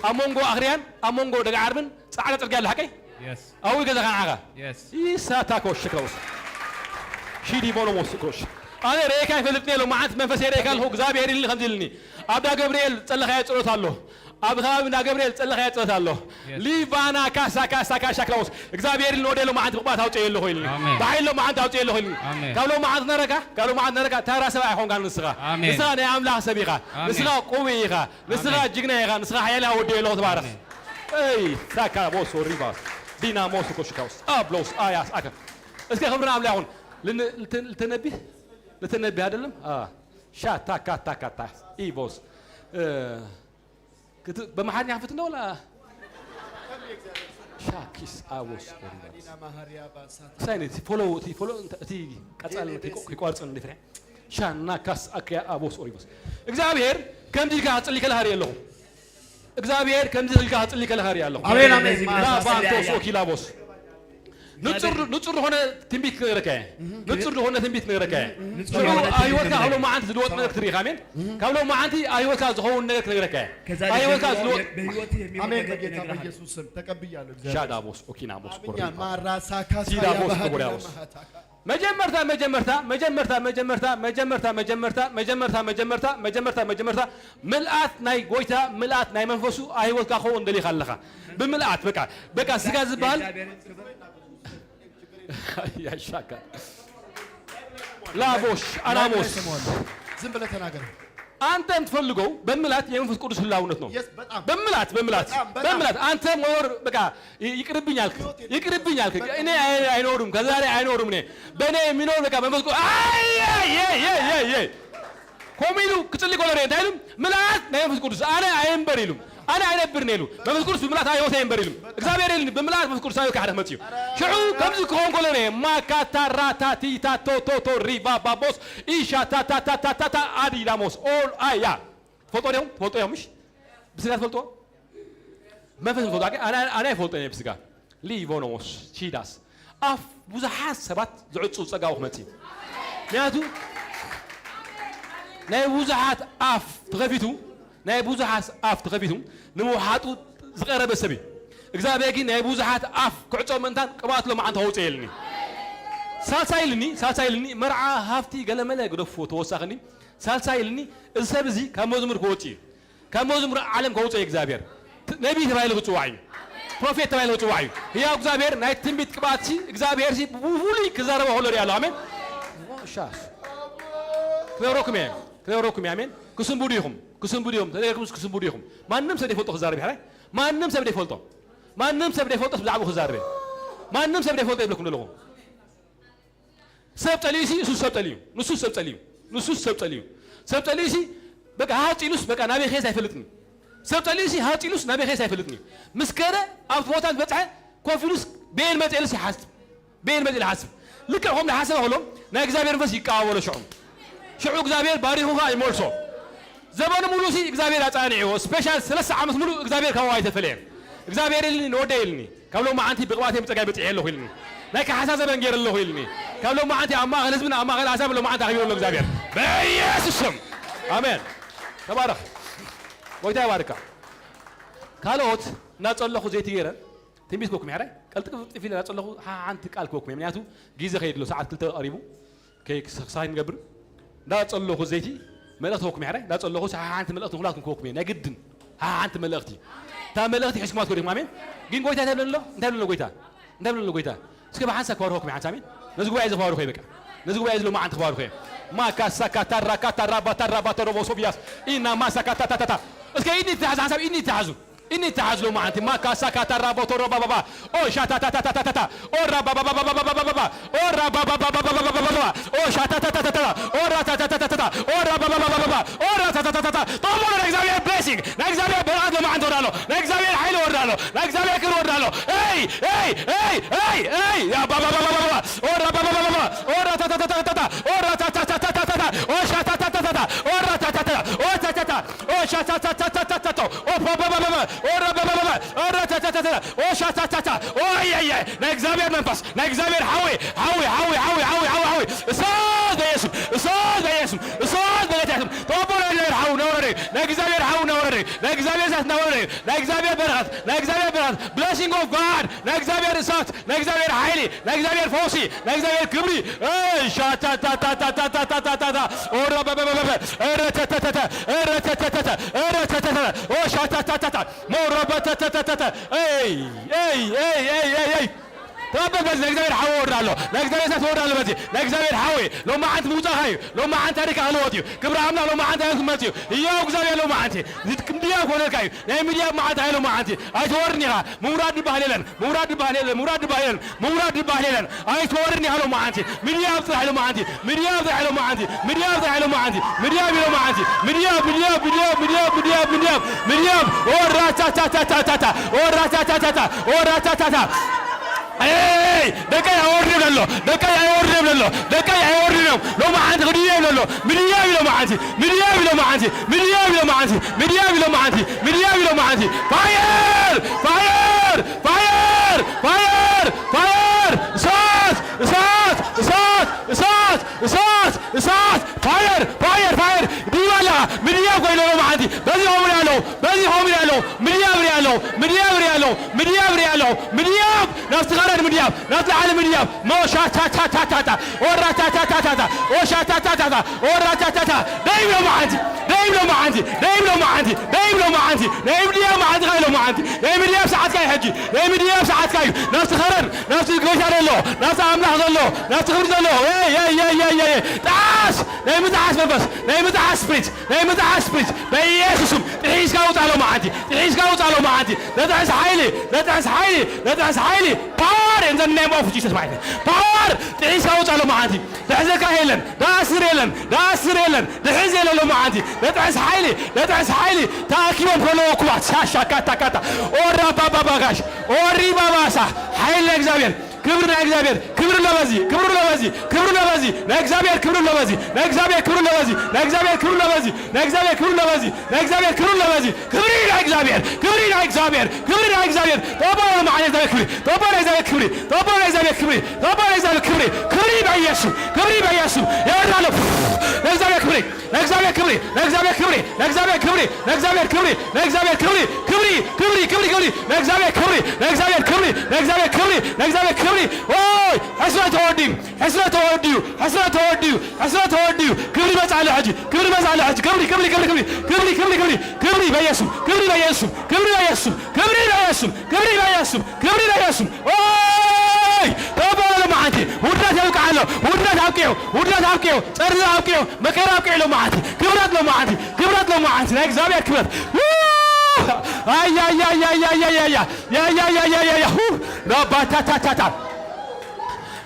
ኣብ መንጎ ኣኽርያን ኣብ መንጎ ደጋ ዓርብን ጻዕዳ ጽርግያ ኣለ ሓቀይ? የስ። ኣብኡ ገዛኻ ንዓኻ። የስ። ኢሳታ ኮሽ ከቦስ። ሺዲ ቦኖ ቦስ ኮሽ። ኣነ ርኤካ ይፈልጥኒ የሎ መዓት መንፈስ የርኤካ ኣለኹ እግዚኣብሔር ኢልኒ ከምዚ ኢልኒ። ኣብ ዳ ገብርኤል ጸለኻዮ ጸሎት ኣሎ። ኣብ ከባቢ እንዳ ገብርኤል ጸለኻዮ ጸሎት ኣሎ። የስ። ሊቫና ካሳ ካሳ ካሻ ክላውስ እግዚኣብሔር ኢልኒ ወደ ሎማዓንቲ ብቕባት ኣውፅእ የለኹ ኢልኒ። ኣሜን። ብሓይል ሎማዓንቲ ኣውፅእ የለኹ ኢልኒ። ኣሜን። ካብ ሎማዓንቲ ነረካ ካብ ሎማዓንቲ ነረካ ተራ ሰብ ኣይኾንካን ንስኻ። ኣሜን። ንስኻ ናይ ኣምላኽ ሰብ ኢኻ። ኣሜን። ንስኻ ቁቡይ ኢኻ። ንስኻ ኣሜን። ጅግና ኢኻ። ንስኻ ሓያል ኢኻ ወዲ የለኹ ተባረኽ። ኣሜን። እይ ሳካ ቦሶ ሪቫስ ዲና ሞሱ ኮሽካውስ ኣብሎስ ኣያስ ኣካ እስከ ክብርን ኣምላኽ ይኹን። ልን- ልትን- ልተነቢህ ልተነቢህ አይደለም። አ ሻታ ካታ ካታ ኢቦስ እ፣ ክት- በመሓርኛ ክፍት ነው ላ ሻኪስ ኣቦስ ኦሪባስ ሳይን እቲ ፎሎ እቲ ፎሎ እንተ- እቲ ቀጻል ከይቆ- ከይቋርጽ እንዲ ፍሬ ሻና ካስ ኣክያ ኣቦስ ኦሪባስ እግዚኣብሔር ከምዚ ኢልካ ክጽሊ ከለኻ ርኢ ኣለኹ። እግዚኣብሔር ከምዚ ኢልካ ክጽሊ ከለኻ ርኢ ኣለኹ። ኣሜን፣ ኣሜን። ላባንቶስ ኦኪላቦስ ንጹር ንጹር ዝኾነ ትንቢት ክነግረካ እየ። ንጹር ዝኾነ ትንቢት ክነግረካ እየ። ንጹር ሽዑ ዝኾነ ኣብ ህይወትካ ትንቢት ካብ ሎማዓንቲ ዝልወጥ ነገር ክትርኢ ኢኻ። ኣሜን። ካብ ሎማዓንቲ ኣብ ህይወትካ ዝኸውን ነገር ክነግረካ እየ። ከዛ ኣብ ህይወትካ ጀምሮ ዝልወጥ በህይወት ኣሜን። የሚሆን ነገር በጌታ እነግርሃለሁ። በኢየሱስ ስም ተቀብያለሁ። እግዚአብሔር ሻዳቦስ ኦኪናቦስ አብኛ ማራሳካ ሲዳቦስ ያባሃ ኮቦዳቦስ ማሃታካ መጀመርታ መጀመርታ መጀመርታ መጀመርታ መጀመርታ መጀመርታ መጀመርታ መጀመርታ መጀመርታ ምልኣት ናይ ጎይታ ምልኣት ናይ መንፈሱ ኣብ ህይወትካ ክኸውን ደሊኻ ኣለኻ። ብምልኣት በቃ በቃ ስጋ ዝበሃል የእግዚአብሔርን ክብር ያሻካ ላቦሽ አናሞስ ዝም ብለህ ተናገር። አንተ የምትፈልገው በምላት የመንፈስ ቅዱስ ህላውነት ነው። የስ በጣም በምላት በምላት በጣም፣ በጣም። በምላት አንተ መኖር በቃ ይ- ይቅርብኝ አልክ ይቅርብኝ አልክ። እኔ አይ- አይኖርም ከዛሬ አይኖርም እኔ በእኔ የሚኖር በቃ መንፈስ ቅዱስ አይ አይ አይ አይ አይ ኮሚሉ ክጽሊ ኮለሬ እንታይ ኢሉም ምልኣት ናይ መንፈስ ቅዱስ ኣነ ኣይንበር ኢሉም ኣነ ኣይነብርን ኢሉ መንፈስ ቅዱስ ብምልኣት ኣይወተ ይንበር ኢሉም እግዚኣብሔር ኢልኒ ብምልኣት መንፈስ ቅዱስ ኣይወካ ሓደ መጽዩ ሽዑ ከምዚ ክኾን ኮለሬ ማካታራታቲታቶቶቶ ሪቫ ባቦስ ኢሻ ታታታታታታ ኣዲዳሞስ ኦል ኣያ ትፈልጦ ዲኹም ትፈልጦ እዮም ምሽ ብስጋ ትፈልጦ መንፈስ ትፈልጦ ኣነ ኣይፈልጦ እየ ብስጋ ሊቮኖሞስ ቺዳስ ኣፍ ብዙሓት ሰባት ዝዕፁ ፀጋዊ ክመፅ እዩ ምክንያቱ ናይ ብዙሓት ኣፍ ተኸፊቱ ናይ ብዙሓት ኣፍ ተኸፊቱ ንምውሓጡ ዝቐረበ ሰብ እዩ እግዚኣብሔር ግን ናይ ብዙሓት ኣፍ ክዕፆ ምእንታን ቅብኣት ሎማዓንቲ ከውፅእ የልኒ ሳልሳይ ኢልኒ፣ ሳልሳይ ኢልኒ፣ መርዓ ሃፍቲ ገለመለ ግደፎ ተወሳኽኒ። ሳልሳይ ኢልኒ፣ እዚ ሰብ እዚ ካብ መዝሙር ክወጽእ እዩ። ካብ መዝሙር ዓለም ከውጽኦ እዩ እግዚኣብሔር። ት-፣ ነቢይ ተባሂሉ ክጽዋዕ እዩ። ፕሮፌት ተባሂሉ ክጽዋዕ እዩ። ህያው እግዚኣብሔር ናይ ትንቢት ቅብኣትሲ፣ እግዚኣብሔርሲ ብፍሉይ ክዛረቦ ከሎ ሪኣ ኣሎ። ኣሜን። ሻፍ። ክነግረኩም እየ። ክነግረኩም እየ። ኣሜን። ክስንብዱ ኢኹም። ክስንብዱ እዮም። ተደረግኩም ክስንብዱ ኢኹም። ማንም ሰብ ዘይፈልጦ ክዛረብ ይሕራይ። ማንም ሰብ ዘይፈልጦ። ማንም ሰብ ዘይፈልጦ ብዛዕባኡ ክዛረብ እየ። ማንም ሰብ ዘይፈልጦ ይብለኩም ዘለኹ። ሰብ ጸሊኡሲ ንሱ ሰብ ጸሊኡ፣ ንሱ ሰብ ጸሊኡ፣ ንሱ ሰብ ጸሊኡ። ሰብ ጸሊኡሲ በቃ ሃጽ ኢሉስ በቃ ናበይ ከይስ ኣይፈልጥን እዩ። ሰብ ጸሊኡሲ ሃጽ ኢሉስ ናበይ ከይስ ኣይፈልጥን እዩ። ምስ ከደ ኣብቲ ቦታ ዝበጽሐ ኮፍ ኢሉስ በየን መጽእ ኢሉስ ይሓስብ፣ በየን መጽእ ኢሉ ይሓስብ። ልክዕ ከምኡ ዝሓሰበ ከሎ ናይ እግዚኣብሔር መንፈስ ይቀባበሎ ሽዑ። ሽዑ እግዚኣብሔር ባሪኹ ኸኣ ይመልሶ። ዘበኑ ሙሉ ሲ እግዚኣብሔር ኣጻኒዕዎ። ስፔሻል ሰለስተ ዓመት ሙሉ እግዚኣብሔር ካብኡ ኣይተፈለየን። እግዚኣብሔር ኢልኒ ንወደይ ኢልኒ። ካብ ሎማዓንቲ ብቕባተይ ብጸጋይ በጺሐ ኣለኹ ኢልኒ። ናይ ካሕሳ ዘበን ገይረ ኣለኹ ኢልኒ። ካብ ሎማዓንቲ ኣብ ማእከል ህዝብን ኣብ ማእከል ኣሕዛብ ሎማዓንቲ ኣኽቢሩ ኣሎ እግዚኣብሔር። በኢየሱስ ስም። ኣሜን። ተባረኽ። ጎይታ ይባርካ። ካልኦት እናጸለኹ ዘይቲ ገይረ ትንቢት ክወኩም ሕራይ ቀልጥፍ ጥፍ ኢለ እናጸለኹ ሓንቲ ቃል ክወኩም እየ። ምክንያቱ ግዜ ከይድሎ ሰዓት ክልተ ቀሪቡ። ከይ-፣ ክሳይ ንገብር። እንዳጸለኹ ዘይቲ መልእኽቲ ክወኩም እየ። እንዳጸለኹ ሓንቲ መልእኽቲ ንኹላትኩም ክወኩም እየ። ናይ ግድን ሓንቲ መልእኽቲ። እታ መልእኽቲ ሒዝኩማ ትኸዱ ኢኹም። ኣሜን። ግን ጎይታ እንታይ ብለኒ ኣሎ? እንታይ ብለኒ ኣሎ ጎይታ? እንታይ ብለኒ ኣሎ ጎይታ? እስከ ብሓንሳብ ክባርኸኩም እየ፣ ሓንሳብ። ኣሜን። ነዚ ጉባኤ እዚ ክባርኾ እየ በቃ። ነዚ ጉባኤ እዚ ሎማዓንቲ ክባርኾ እየ። ማካ ሳካ ታራ ካታ ራባ ታራ ባታ ሮቦ ሶፊያስ። ኢና ማሳካ ታታታታ። እስከ ኢድኒ ተሓዝ፣ ሓንሳብ ኢድኒ ተሓዙ። ኢኒ ተሓዝ ሎማዓንቲ ማካ ሳካ ታራ ቦቶሮ ባባባ ኦ ሻታታታታታታ ኦ ራባባባባባባባባ ኦ ራባባባባባባባባ ኦ ሻታታታታታ ኦ ራታታታታታ ኦ ራባባባባባባ ኦ ራታታታታታ። ጠሞ ናይ እግዚኣብሔር ብሌሲንግ፣ ናይ እግዚኣብሔር በረኸት ሎማዓንቲ ወርዳ ኣሎ። ናይ እግዚኣብሔር ሓይሊ ወርዳ ኣሎ። ናይ እግዚኣብሔር ክብሪ ወርዳ ኣሎ። ኤይ ኤይ ኤይ ኤይ ኤይ ያ ባባባባባባ ኦ ራባባባባባ ኦ ራታታታታታ ኦ ራታታታታታ ኦ ሻታታታታታ ኦ ራታታታ ኦ ታታታ ኦ ሻታታታታታ ኦ ፓባባባባ ኦ ራባባባባ ኦ ራታታታታ ኦ ሻታታታ ኦ ኣያያ ናይ እግዚኣብሔር መንፈስ ናይ እግዚኣብሔር ሓዊ ሓዊ ሓዊ ሓዊ ሓዊ ሓዊ ሓዊ እሳት በኢየሱስ እሳት በኢየሱስ እሳት በጌታ ኢየሱስ ተወቦ ናይ እግዚኣብሔር ሓዊ ናወረደ ናይ እግዚኣብሔር ሓዊ ናወረደ ናይ እግዚኣብሔር እሳት ናወረደ ናይ እግዚኣብሔር በረኸት ናይ እግዚኣብሔር በረኸት blessing of God ናይ እግዚኣብሔር እሳት ናይ እግዚኣብሔር ሓይሊ ናይ እግዚኣብሔር ፈውሲ ናይ እግዚኣብሔር ክብሪ ሻታታታታታታታታ ኦረበበበበ ረተተተተ ረተተተተ ረተተተ ሻታታታታ ሞረበተተተተተ ኤይ ኤይ ኤይ ኤይ ኤይ ኤይ ተቐበል በዚ ናይ እግዚኣብሔር ሓዊ ወርድ ኣሎ ናይ እግዚኣብሔር እሳት ወርድ ኣሎ በዚ ናይ እግዚኣብሔር ሓዊ ሎማዓንቲ ምውፃእካ እዩ ሎማዓንቲ ታሪካ ክልወጥ እዩ ክብሪ ኣምላኽ ሎማዓንቲ ክመፅ እዩ ህያው እግዚኣብሔር ሎማዓንቲ ክንድያ ኮነልካ እዩ ናይ ሚድያ መዓልቲ ሃይሎ መዓልቲ ኣይትወርድን ኢኻ ምውራድ ዝበሃል የለን ምውራድ ዝበሃል የለን ምውራድ ዝበሃል የለን ምውራድ ዝበሃል የለን ኣይትወርድን ኢኻ ሎመዓንቲ ምድያብ ጥራሕ ሎመዓንቲ ምድያብ ጥራሕ ሎመዓንቲ ምድያብ ጥራሕ ሎመዓንቲ ምድያብ ኢሎመዓንቲ ምድያብ ምድያብ ምድያብ ምድያብ ምድያብ ምድያብ ምድያብ ኦራታታታታታታ ኦራታታታታ ኦራታታታ ኤይ ደቀይ ኣይወርድን ኣሎ ደቀይ ኣይወርድን ኣሎ ደቀይ ኣይወርድን እዮም ሎመዓንቲ ክድየብ ኣሎ ምድያብ ኢሎመዓንቲ ምድያብ ኢሎመዓንቲ ምድያብ ኢሎመዓንቲ ምድያብ ኢሎመዓንቲ ምድያብ ኢሎመዓንቲ ፋየር ፋየር ፋየር ፋየር ፋየር እሳት እሳት እሳት እሳት እሳት እሳት ፋየር ፋየር ፋየር ዲባ ኣለኻ ምድያብ ኮይነ ሎመዓንቲ በዚ ኸምኡ ኣለዉ በዚ ኸምኡ ኣለዉ ምድያብ ሪኣ ኣለዉ ምድያብ ሪኣ ኣለዉ ምድያብ ሪኣ ኣለዉ ምድያብ ናብቲ ኸረድ ምድያብ ናብቲ ላዕሊ ምድያብ ሞሻታታታታታ ኦራታታታታታ ኦሻታታታታ ኦራታታታ ደይብ ሎመዓንቲ ደይብ ሎመዓንቲ ደይብ ሎመዓንቲ ደይብ ሎመዓንቲ ናይ ምድያብ መዓልትኻ እዩ ሎመዓንቲ ናይ ምድያብ ሰዓትካ እዩ ሕጂ ናይ ምድያብ ሰዓትካ እዩ ናብቲ ኸረድ ናብቲ ጎይታ ዘሎ ናብቲ ኣምላኽ ዘሎ ናብቲ ክብሪ ዘሎ ጣዓስ ናይ ምጥዓስ መንፈስ ናይ ምጥዓስ ስፕሪት ናይ ምጥዓስ ስፕሪት በኢየሱስም ጥሒስካ ውፃ ሎመዓንቲ ጥሒስካ ውፃ ሎመዓንቲ ነጥዕስ ሓይሊ ነጥዕስ ሓይሊ ነጥዕስ ሓይሊ power in the name of Jesus ማለት power ጥሒስካ ውፃ ሎመዓንቲ ድሕዘካ የለን ዳስር የለን ዳስር የለን ድሕዝ የለን ሎመዓንቲ ነጥዕስ ሓይሊ ነጥዕስ ሓይሊ ተኣኪቦም ከለዎ ኩባት ሻሻካታካታ ኦራባባባጋሽ ኦሪባባሳ ሓይሊ ናይ እግዚኣብሔር ክብሪ ናይ እግዚኣብሔር ክብሪ ለበዚ ክብሪ ለበዚ ክብሪ ለበዚ ናይ እግዚኣብሔር ክብሪ ለበዚ ናይ እግዚኣብሔር ክብሪ ለበዚ ናይ እግዚኣብሔር ክብሪ ለበዚ ናይ እግዚኣብሔር ክብሪ ለበዚ ናይ እግዚኣብሔር ክብሪ ለበዚ ክብሪ ናይ እግዚኣብሔር ክብሪ ናይ እግዚኣብሔር ክብሪ ናይ እግዚኣብሔር ተባረክ መዓል ናይ እግዚኣብሔር ክብሪ ተባረክ ናይ እግዚኣብሔር ክብሪ ተባረክ ናይ እግዚኣብሔር ክብሪ ተባረክ ናይ እግዚኣብሔር ክብሪ ክብሪ በኢየሱስ ክብሪ በኢየሱስ የወርዳለሁ ናይ እግዚኣብሔር ክብሪ ናይ እግዚኣብሔር ክብሪ ናይ እግዚኣብሔር ክብሪ ናይ እግዚኣብሔር ክብሪ ናይ እግዚኣብሔር ክብሪ ናይ እግዚኣብሔር ክብሪ ክብሪ ክብሪ ክብሪ ክብሪ ናይ እግዚኣብሔር ክብሪ ናይ እግዚኣብሔር ክብሪ ናይ እግዚኣብሔር ክብሪ ናይ እግዚኣብሔር ክብሪ ክብሪ፣ ኦይ፣ ሕስረት ተወዲኡ፣ ሕስረት ተወዲኡ፣ ሕስረት ተወዲኡ፣ ሕስረት ተወዲኡ። ክብሪ ይመጽእ ኣሎ ሕጂ፣ ክብሪ ይመጽእ ኣሎ ሕጂ። ክብሪ፣ ክብሪ፣ ክብሪ፣ ክብሪ፣ ክብሪ፣ ክብሪ፣ ክብሪ፣ ክብሪ በኢየሱስ፣ ክብሪ በኢየሱስ፣ ክብሪ በኢየሱስ፣ ክብሪ በኢየሱስ፣ ክብሪ በኢየሱስ፣ ክብሪ በኢየሱስ። ኦይ! ተበሎ ሎማዓንቲ ውርደት የብቅዓሎ። ውርደት ኣብቂዑ፣ ውርደት ኣብቂዑ፣ ጸርዚ ኣብቂዑ፣ መከራ ኣብቂዑ ሎማዓንቲ። ክብረት ሎማዓንቲ፣ ክብረት ሎማዓንቲ፣ ናይ እግዚኣብሔር ክብረት። ው! ኣያያያያያያያ፣ ያያያያያያ፣ ሁ! ራባታታታታ።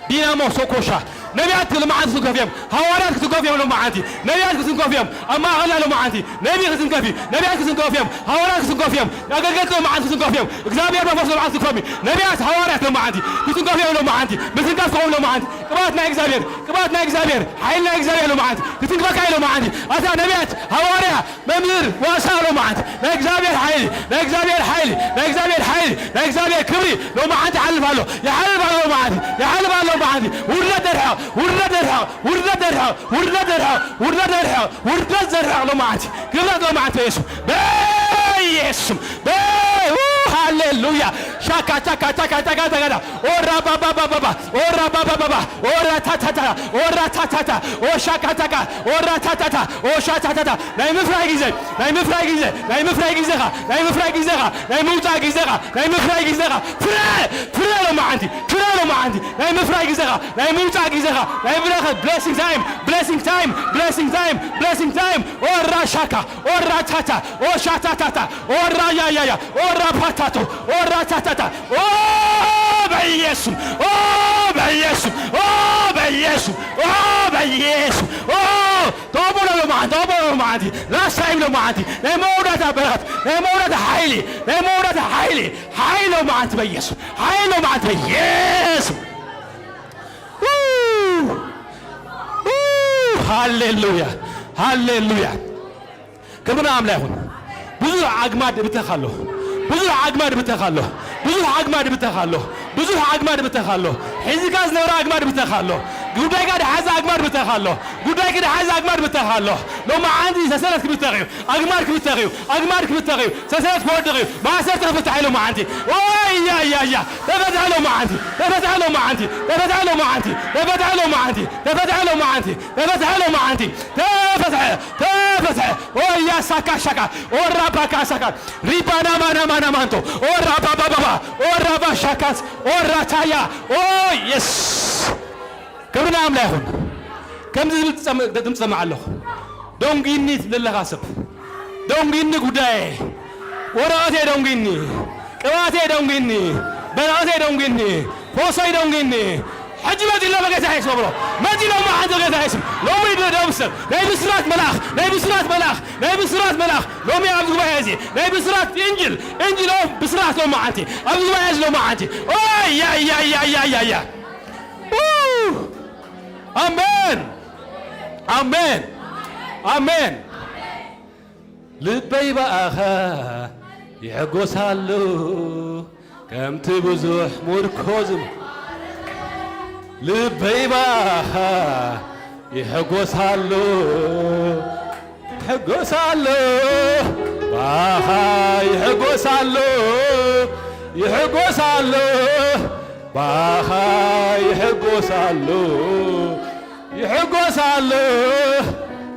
ዲናሞ ሶኮሻ። ነቢያት ሎማዓንቲ ክትንከፉ እዮም። ሃዋርያት ክትንከፉ እዮም ሎማዓንቲ። ነቢያት ክትንከፉ እዮም። ኣብ ማእኸልና ሎማዓንቲ ነቢ ክትንከፍ እዩ። ነቢያት ክትንከፉ እዮም። ሃዋርያት ክትንከፉ እዮም። ኣገልገልቲ ሎማዓንቲ ክትንከፉ እዮም። እግዚኣብሔር መንፈስ ሎማዓንቲ ክትንከፉ እዩ። ነቢያት፣ ሃዋርያት ሎማዓንቲ ክትንከፉ እዮም ሎማዓንቲ። ምትንካፍ ትኸውን ሎማዓንቲ። ቅባት ናይ እግዚኣብሔር፣ ቅባት ናይ እግዚኣብሔር፣ ሓይሊ ናይ እግዚኣብሔር ሎማዓንቲ ክትንክፈካ እዩ ሎማዓንቲ። ኣታ ነቢያት፣ ሃዋርያ፣ መምህር ዋሳ ሎማዓንቲ ናይ እግዚኣብሔር ሓይሊ፣ ናይ እግዚኣብሔር ሓይሊ፣ ናይ እግዚኣብሔር ሓይሊ፣ ናይ እግዚኣብሔር ክብሪ ሎማዓንቲ ይሓልፍ ኣሎ፣ ይሓልፍ ኣሎ ሎማዓንቲ፣ ይሓልፍ ኣሎ ሎማዓንቲ። ውርደት ደርሕቕ፣ ውርደት ደርሕቕ፣ ውርደት ደርሕቕ፣ ውርደት ደርሕቕ፣ ውርደት ደርሕቕ፣ ውርደት ዘርሕቕ ሎማዓንቲ። ክብረት ሎማዓንቲ በኢየሱስ፣ በኢየሱስ፣ በ-፣ ኡ፣ ሃሌሉያ። ሻካ ቻካ ቻካ ቻካ ቻካ ቻካ። ኦራ ባባ ባባ ባ፣ ኦራ ባባ ባባ፣ ኦራ ታታታ፣ ኦራ ታታታ፣ ኦሻካ ቻካ፣ ኦራ ታታታ፣ ኦሻ ታታታ። ናይ ምፍራይ ግዜ፣ ናይ ምፍራይ ግዜ፣ ናይ ምፍራይ ግዜኻ፣ ናይ ምፍራይ ግዜኻ፣ ናይ ምውጻእ ግዜኻ፣ ናይ ምፍራይ ግዜኻ። ፍረ፣ ፍረ ሎማዓንቲ፣ ፍረ ሎማዓንቲ። ናይ ምፍራይ ግዜኻ፣ ናይ ምውጻእ ግዜኻ፣ ናይ ብረኸት፣ blessing time፣ blessing time፣ blessing time፣ blessing time። ኦራ ሻካ፣ ኦራ ታታ፣ ኦሻ ታታታ፣ ኦራ ያያያ፣ ኦራ ፓታቶ፣ ኦራ ታታታ። ኦ በኢየሱስ፣ ኦ በኢየሱስ፣ ኦ በኢየሱስ፣ ኦ በኢየሱስ፣ ኦ ተቐበሎ ሎማዓንቲ፣ ተቐበሎ ሎማዓንቲ። Last time ሎማዓንቲ። ናይ መወዳእታ በረኸት፣ ናይ መወዳእታ ሓይሊ፣ ናይ መወዳእታ ሓይሊ፣ ሓይሊ ሎማዓንቲ በኢየሱስ፣ ሓይሊ ሎማዓንቲ በኢየሱስ። ው! ው! ሃሌሉያ፣ ሃሌሉያ። ክብሪ ንኣምላኽ ይኹን። ብዙሕ ኣግማድ ብተኻ ኣሎ። ብዙሕ ኣግማድ ብተኻ ኣሎ። ብዙሕ ኣግማድ ብተኻ ኣሎ። ብዙሕ ኣግማድ ብተኻ ኣሎ። ሒዝካ ዝነበረ ኣግማድ ብተኻ ኣሎ። ጉዳይካ ድሓዘ ኣግማድ ብተኻ ኣሎ። ጉዳይኪ ድሓዘ ኣግማድ ብተኻ ኣሎ። ሎማዓንቲ ሰሰረት ክብተኽ እዩ። ኣግማድ ክብተኽ እዩ። ኣግማድ ክብተኽ እዩ። ሰሰረት ክወድቕ እዩ። ማእሰርቲ ክፍታሕ እዩ ሎማዓንቲ። ኦይ፣ ያ፣ ያ፣ ያ። ተፈትሐ ሎማዓንቲ። ተፈትሐ ሎማዓንቲ። ተፈትሐ ሎማዓንቲ። ተፈትሐ ሎማዓንቲ። ተፈትሐ ሎማዓንቲ። ተፈትሐ ሎማዓንቲ። ተፈትሐ። ተፈትሐ። ኦያ ሳካ ሻካ። ኦራ ባካ ሳካ። ሪባና ማና ማና ማንቶ። ኦራ ባባ ባባ። ኦራ ባሻካስ። ኦራ ታያ። ኦ የስ። ክብሪ ንኣምላኽ ይኹን። ከምዚ ዝብል ትሰም-፣ ድምፂ ሰማዕ ኣለኹ። ደንጉይኒ ትብል ዘለኻ ሰብ፣ ደንጉይኒ ጉዳየ፣ ወረቐተይ ደንጉይኒ፣ ቅብኣተይ ደንጉይኒ፣ በረኸተይ ደንጉይኒ፣ ፈውሰይ ደንጉይኒ። ሕጂ መፂኡ ኣሎ በጌታ የሱስ ክብሮ። መፂኡ ኣሎ መዓልቲ በጌታ የሱስ። ሎሚ ደብስር ናይ ብስራት መልኣኽ፣ ናይ ብስራት መልኣኽ፣ ናይ ብስራት መልኣኽ ሎሚ ኣብዚ ጉባኤ እዚ ናይ ብስራት ኢንጅል፣ ኢንጅል ኦፍ ብስራት ሎሚ መዓልቲ ኣብዚ ጉባኤ እዚ ሎሚ መዓልቲ። ኦይ ያ ያ ያ ያ ያ ያ። ኡ! ኣሜን። ኣሜን። ኣሜን። ልበይ ብኣኻ ይሕጎስ ኣሎ፣ ከምቲ ብዙሕ ምርኮዝ። ልበይ ብኣኻ ይሕጎስ ኣሎ፣ ይሕጎስ ኣሎ፣ ብኣኻ ይሕጎስ ኣሎ፣ ይሕጎስ ኣሎ፣ ብኣኻ ይሕጎስ ኣሎ፣ ይሕጎስ ኣሎ፣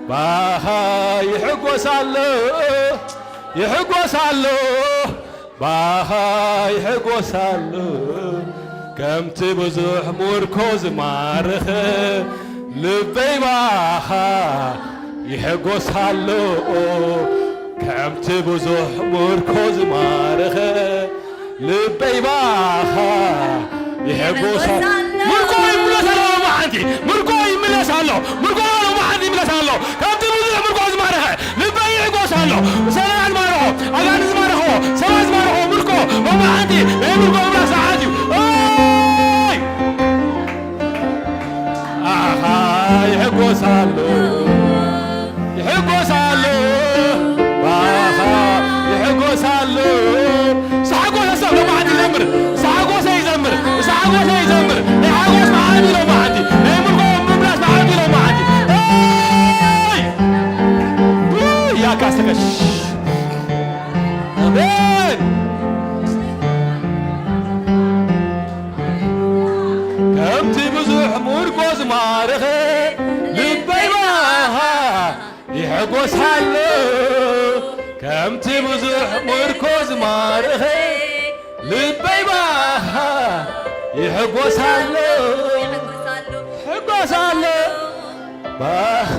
ብኣኻ ይሕጎስ ኣሎ፣ ይሕጎስ ኣሎ፣ ብኣኻ ይሕጎስ ኣሎ። ከምቲ ብዙሕ ምርኮ ዝማርኽ ልበይ ብኣኻ ይሕጎስ ኣሎ። ከምቲ ብዙሕ ምርኮ ዝማርኽ ልበይ ብኣኻ ይሕጎስ ኣሎ። ምርኮ ይምለስ ኣሎ ሎማዓንቲ። ምርኮ ይምለስ ኣሎ። ምርኮ ሎማዓንቲ ይምለስ ኣሎ። ከምቲ ብዙሕ ምርኮ ዝማረኸ ልበይ ይሕጎስ ኣሎ። ሰይጣን ዝማረኾ፣ ኣጋንንቲ ዝማረኽዎ፣ ሰባት ዝማረኽዎ ምርኮ ሎማዓንቲ ናይ ምርኮ ምምላስ ሰዓት እዩ። ኦይ! ኣኻ ይሕጎስ ኣሎ። ይሕጎስ ኣሎ፣ ብኣኻ ይሕጎስ ኣሎ። ዝሓጎሰ ሰብ ሎማዓንቲ ይዘምር። ዝሓጎሰ ይዘምር። ዝሓጎሰ ይዘምር። ናይ ሓጎስ መዓልቲ ሎማዓንቲ። ናይ ምርኮ ምምላስ መዓልቲ ሎማዓንቲ። ኣይ! ውይ፣ ያካስተከሽ። ኣሜን። ማርኸ ልበይ ባኻ ይሕጎሳሉ ከምቲ ብዙሕ ምርኮዝ ማርኸ ልበይ ባኻ ይሕጎሳሉ ሕጎሳሉ ባኻ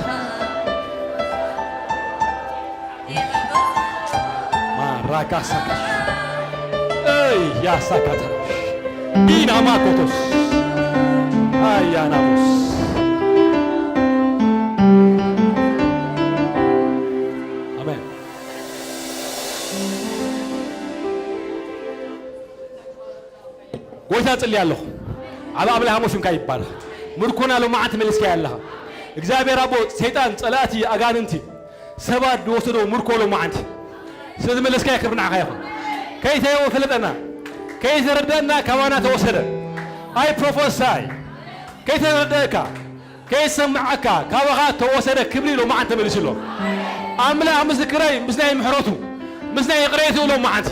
ማራካ ሳካሽ እያ ሳካታ ኢናማ ኮቶስ ኣያናሞስ ኣሜን። ጎይታ ጽልያ ኣለኹ ኣብ ኣብልሃሞ ሽምካ ይባላል። ምርኮና ሎማዓንቲ መሊስካ ያለኻ እግዚኣብሔር ኣቦ ሰይጣን ጸላእቲ ኣጋንንቲ ሰባት ዝወሰዶ ምርኮ ሎማዓንቲ ስለዝመለስካ ክብሪ ንዓኻ ይኹን። ከይተወፈለጠና ከይተረዳእና ካባና ተወሰደ። ኣይ ፕሮፈሳይ ከይተረዳእካ ከይሰምዓካ ካባኻ ተወሰደ ክብሪ ሎማዓንቲ ተመሊሱ ኣሎ። ኣምላኽ ምስክረይ ምስ ናይ ምሕረቱ ምስ ናይ ይቕሬቱ ሎማዓንቲ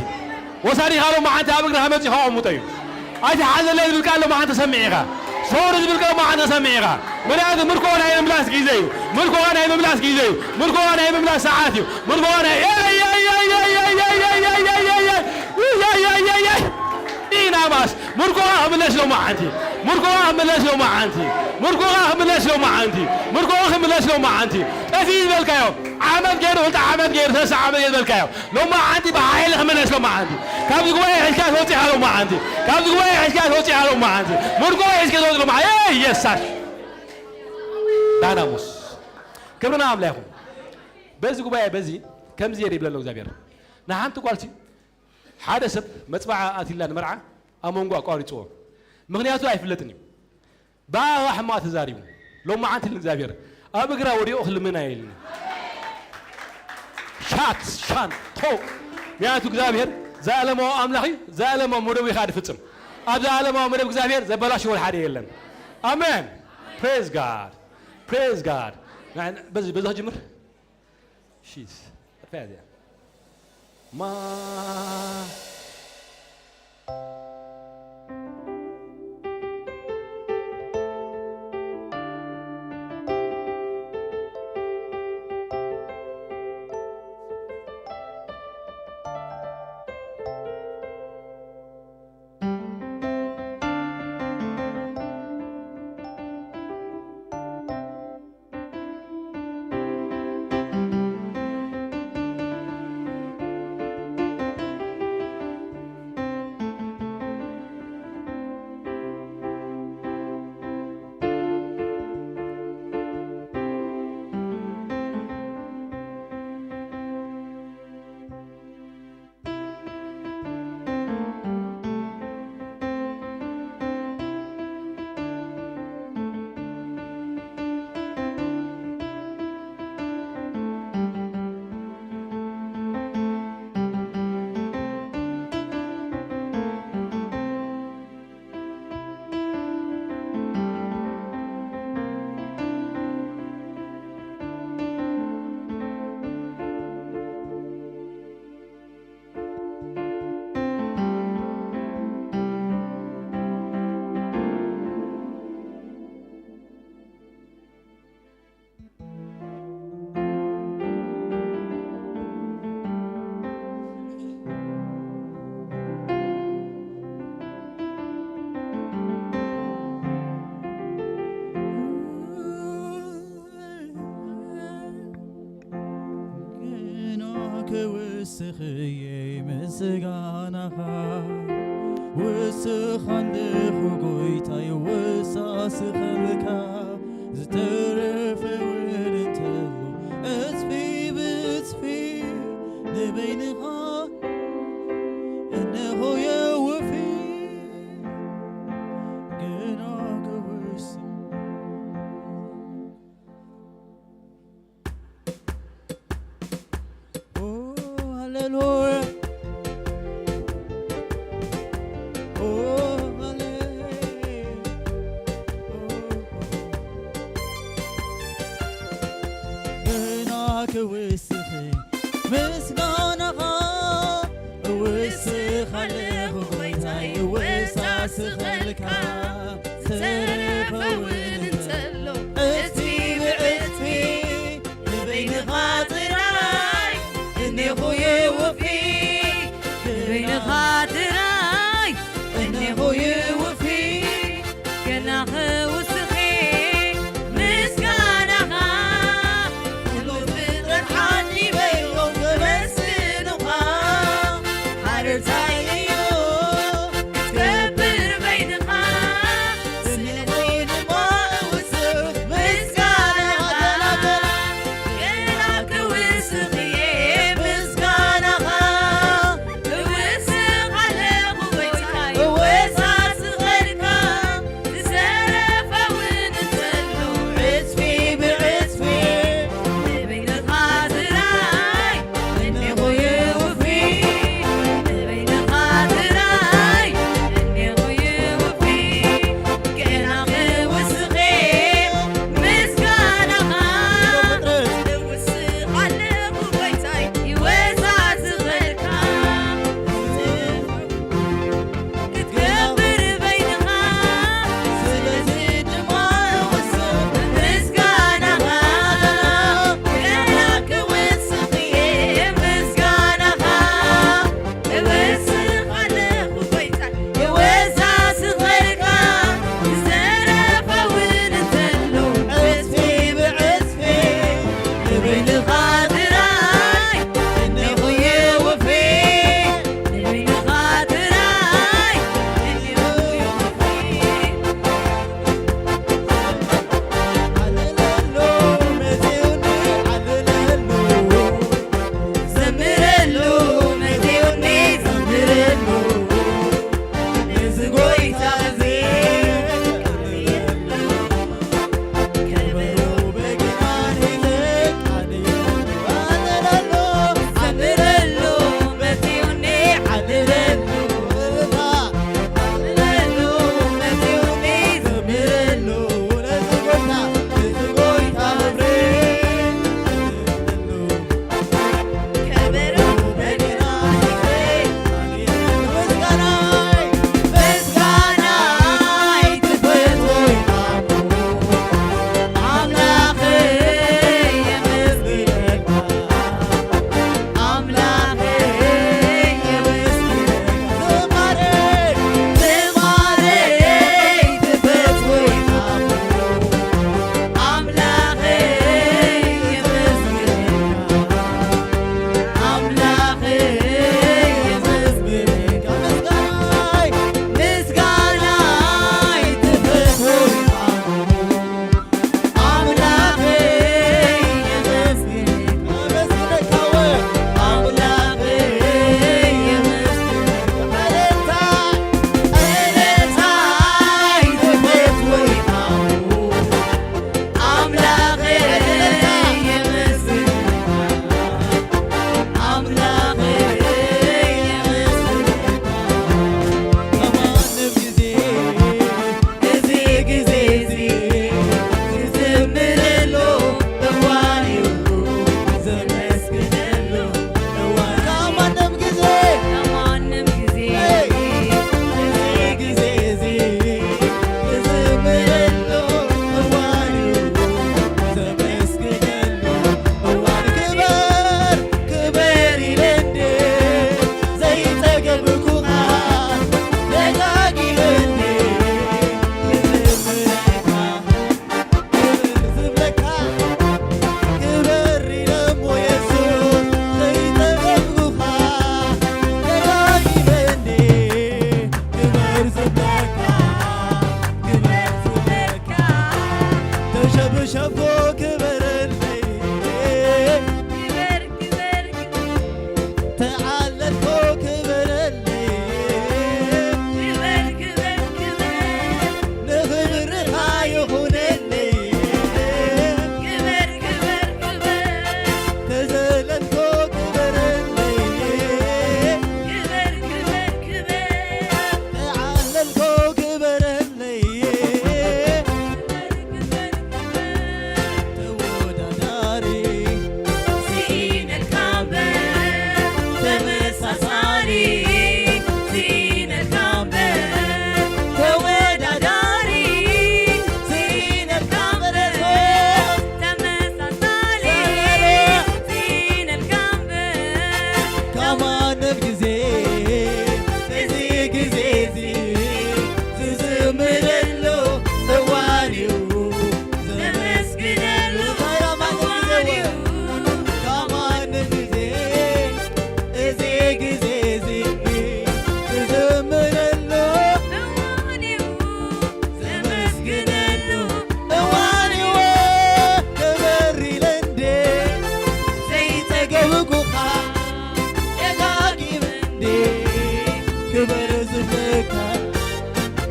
ወሳዲኻ ሎማዓንቲ ኣብ እግርኻ መጺኻ ኣቕምጦ እዩ። ኣይትሓዘለይ ዝብል ቃል ሎማዓንቲ ተሰሚዕ ኢኻ። ሶሪ ዝብል ቃል ሎማዓንቲ ተሰሚዕ ኢኻ። ምኽንያቱ ምርኮ ናይ ምምላስ ግዜ እዩ። ምርኮ ናይ ምምላስ ግዜ እዩ። ምርኮ ናይ ምምላስ ሰዓት እዩ። ምርኮ ናይ ኢናማስ ምርኮኻ ክምለስ ሎማዓንቲ ምርኮኻ ክምለስ ሎማዓንቲ ምርኮኻ ክምለስ ሎማዓንቲ ምርኮኻ ክምለስ ሎማዓንቲ ጠፊ ዝበልካዮ ዓመት ገይሩ ክልተ ዓመት ገይሩ ሰለስተ ዓመት ገይሩ ዝበልካዮ ሎማዓንቲ ብሓይሊ ክምለስ ሎማዓንቲ ካብዚ ጉባኤ ሒዝካ ተወፂኻ ሎማዓንቲ ካብዚ ጉባኤ ሒዝካ ተወፂኻ ሎማዓንቲ ምርኮ ሒዝካ ተወፂ ሎማዓንቲ የሳሽ ዳናሙስ ክብርና ኣምላ ይኹን። በዚ ጉባኤ በዚ ከምዚ የር ይብለሎ እግዚኣብሔር ንሓንቲ ጓልሲ ሓደ ሰብ መጽባዓ ኣትላ ንመርዓ ኣብ መንጎ ኣቋሪጽዎ ምኽንያቱ ኣይፍለጥን እዩ። ብኣኻ ሕማቕ ተዛሪቡ ሎማዓንቲ ንእግዚኣብሔር ኣብ እግራ ወዲቑ ክልምና የልኒ ሻት ሻን ቶ ምክንያቱ እግዚኣብሔር ዘለኣለማዊ ኣምላኽ እዩ። ዘለኣለማዊ መደቡ ኢኻ ድፍጽም ኣብ ዘለኣለማዊ መደብ እግዚኣብሔር ዘበላሽዎ ሓደ የለን። ኣሜን praise God praise God በዚ በዚ ክጅምር ሺስ ጥርፊያ እዚኣ ማ ግና ክውስኽ እየ ምስጋናኻ ውስኽ ኣለኹ ጎይታይ ወሳስኸልካ ዝተረፈ እውን እንተሎ እፅፊ ብእፅፊ ንበይንኻ እነሆ የወፊ ግና ክውስኽ Oh, hallelujah. Oh, hallelujah. Oh, oh. ግና ክውስኽ ምስጋናኻ እውስኽ ኣለኹ ጎይታይ እወሳስኸልካ ዝተረፈ እውን እንተሎ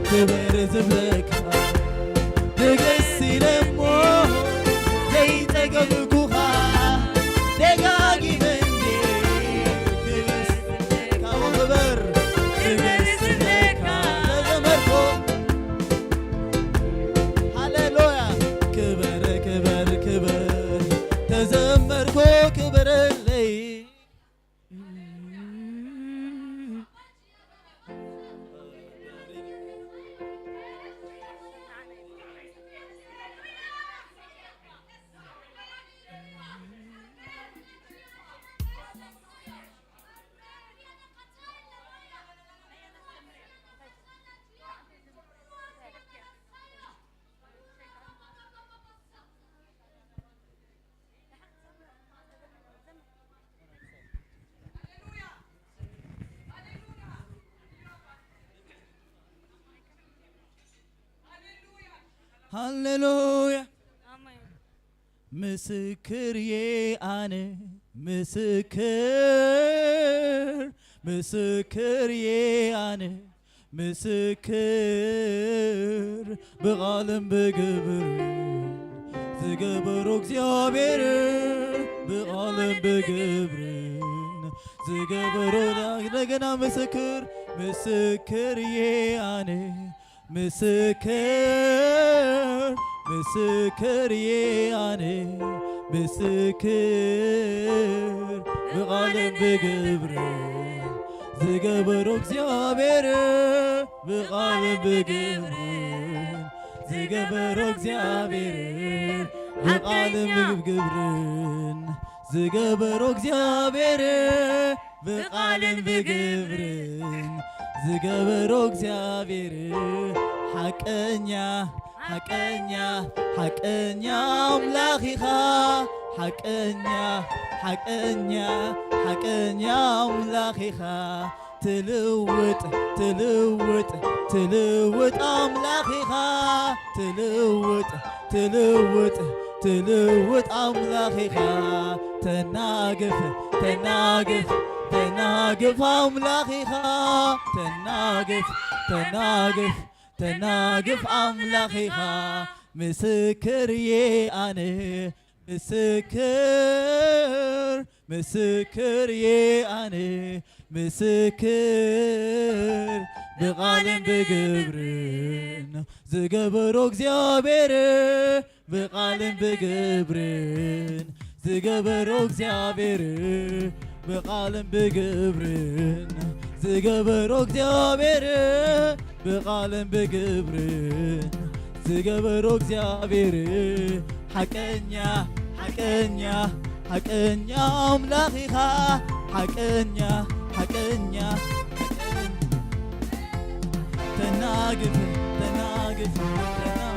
ክብር ዝብለካ ንግስ ኢለ እሞ ዘይጸገብኩኻ ደጋጊመ እንዴ ክብር ዝብለካ ክብር ክብር ዝብለካ ተዘመርኩ። ሃሌሉያ ክብር ክብር ክብር ተዘመርኩ ክብርለይ። ሃሌሉያ። ምስክር እየ ኣነ፣ ምስክር፣ ምስክር እየ ኣነ፣ ምስክር፣ ብቓልን ብግብርን ዝገበሮ እግዚኣብሔር፣ ብቓልን ብግብርን ዝገበሮ እንደገና ምስክር፣ ምስክር እየ ኣነ፣ ምስክር፣ ምስክር እየ ኣነ፣ ምስክር፣ ብቓልን ብግብርን ዝገበሮ እግዚኣብሔር፣ ብቓልን ብግብርን ዝገበሮ እግዚኣብሔር፣ ብቓልን ብግብርን ዝገበሮ እግዚኣብሔር፣ ብቓልን ብግብርን ዝገበሮ እግዚኣብሔር፣ ሓቀኛ፣ ሓቀኛ፣ ሓቀኛ ኣምላኽ ኢኻ። ሓቀኛ፣ ሓቀኛ፣ ሓቀኛ ኣምላኽ ኢኻ። ትልውጥ፣ ትልውጥ፣ ትልውጥ ኣምላኽ ኢኻ። ትልውጥ፣ ትልውጥ፣ ትልውጥ ኣምላኽ ኢኻ። ተናግፍ፣ ተናግፍ፣ ተናግፍ ኣምላኽ ኢኻ። ተናግፍ፣ ተናግፍ፣ ተናግፍ ኣምላኽ ኢኻ። ምስክር እየ ኣነ፣ ምስክር፣ ምስክር እየ ኣነ፣ ምስክር፣ ብቓልን ብግብርን ዝገበሮ እግዚኣብሔር፣ ብቓልን ብግብርን ዝገበሮ እግዚኣብሔር፣ ብቓልን ብግብርን ዝገበሮ እግዚኣብሔር፣ ብቓልን ብግብርን ዝገበሮ እግዚኣብሔር፣ ሓቀኛ፣ ሓቀኛ፣ ሓቀኛ ኣምላኽ ኢኻ። ሓቀኛ፣ ሓቀኛ፣ ሓቀኛ። ተናግፍ፣ ተናግፍ፣ ተናግፍ።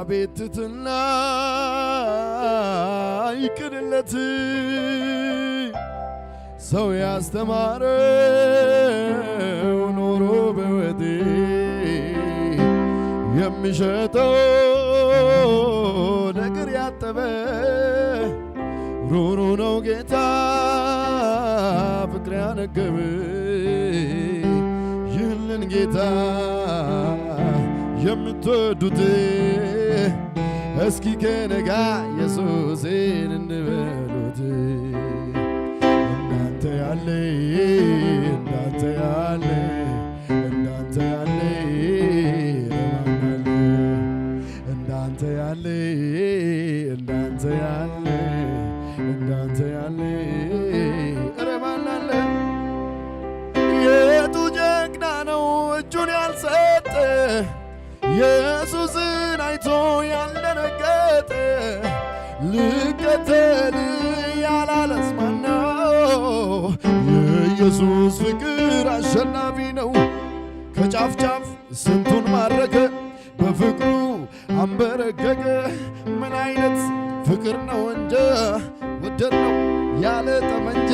ቤት ትሕትና ይቅንለት ሰው ያስተማረው ኖሮ በወዴ የሚሸጠው ነገር ያጠበ ሩሩ ነው ጌታ ፍቅር ያነገበ ይህንን ጌታ የምትወዱት እስኪ ከነጋ ኢየሱስን እንበሉት። እንዳንተ ያለ እንዳንተ ያለ እንዳንተ ያለ ማን አለ? እንዳንተ ያለ እንዳንተ ያለ እንዳንተ ያለ ኧረ ማን አለ? የቱ ጀግና ነው እጁን ያልሰጠ ኢየሱስን አይቶ ያልደነገጠ? ልከተል ያላለስ ማነው? የኢየሱስ ፍቅር አሸናፊ ነው። ከጫፍ ጫፍ ስንቱን ማረከ በፍቅሩ አንበረከከ። ምን አይነት ፍቅር ነው እንደ ወደድ ነው ያለ ጠመንጃ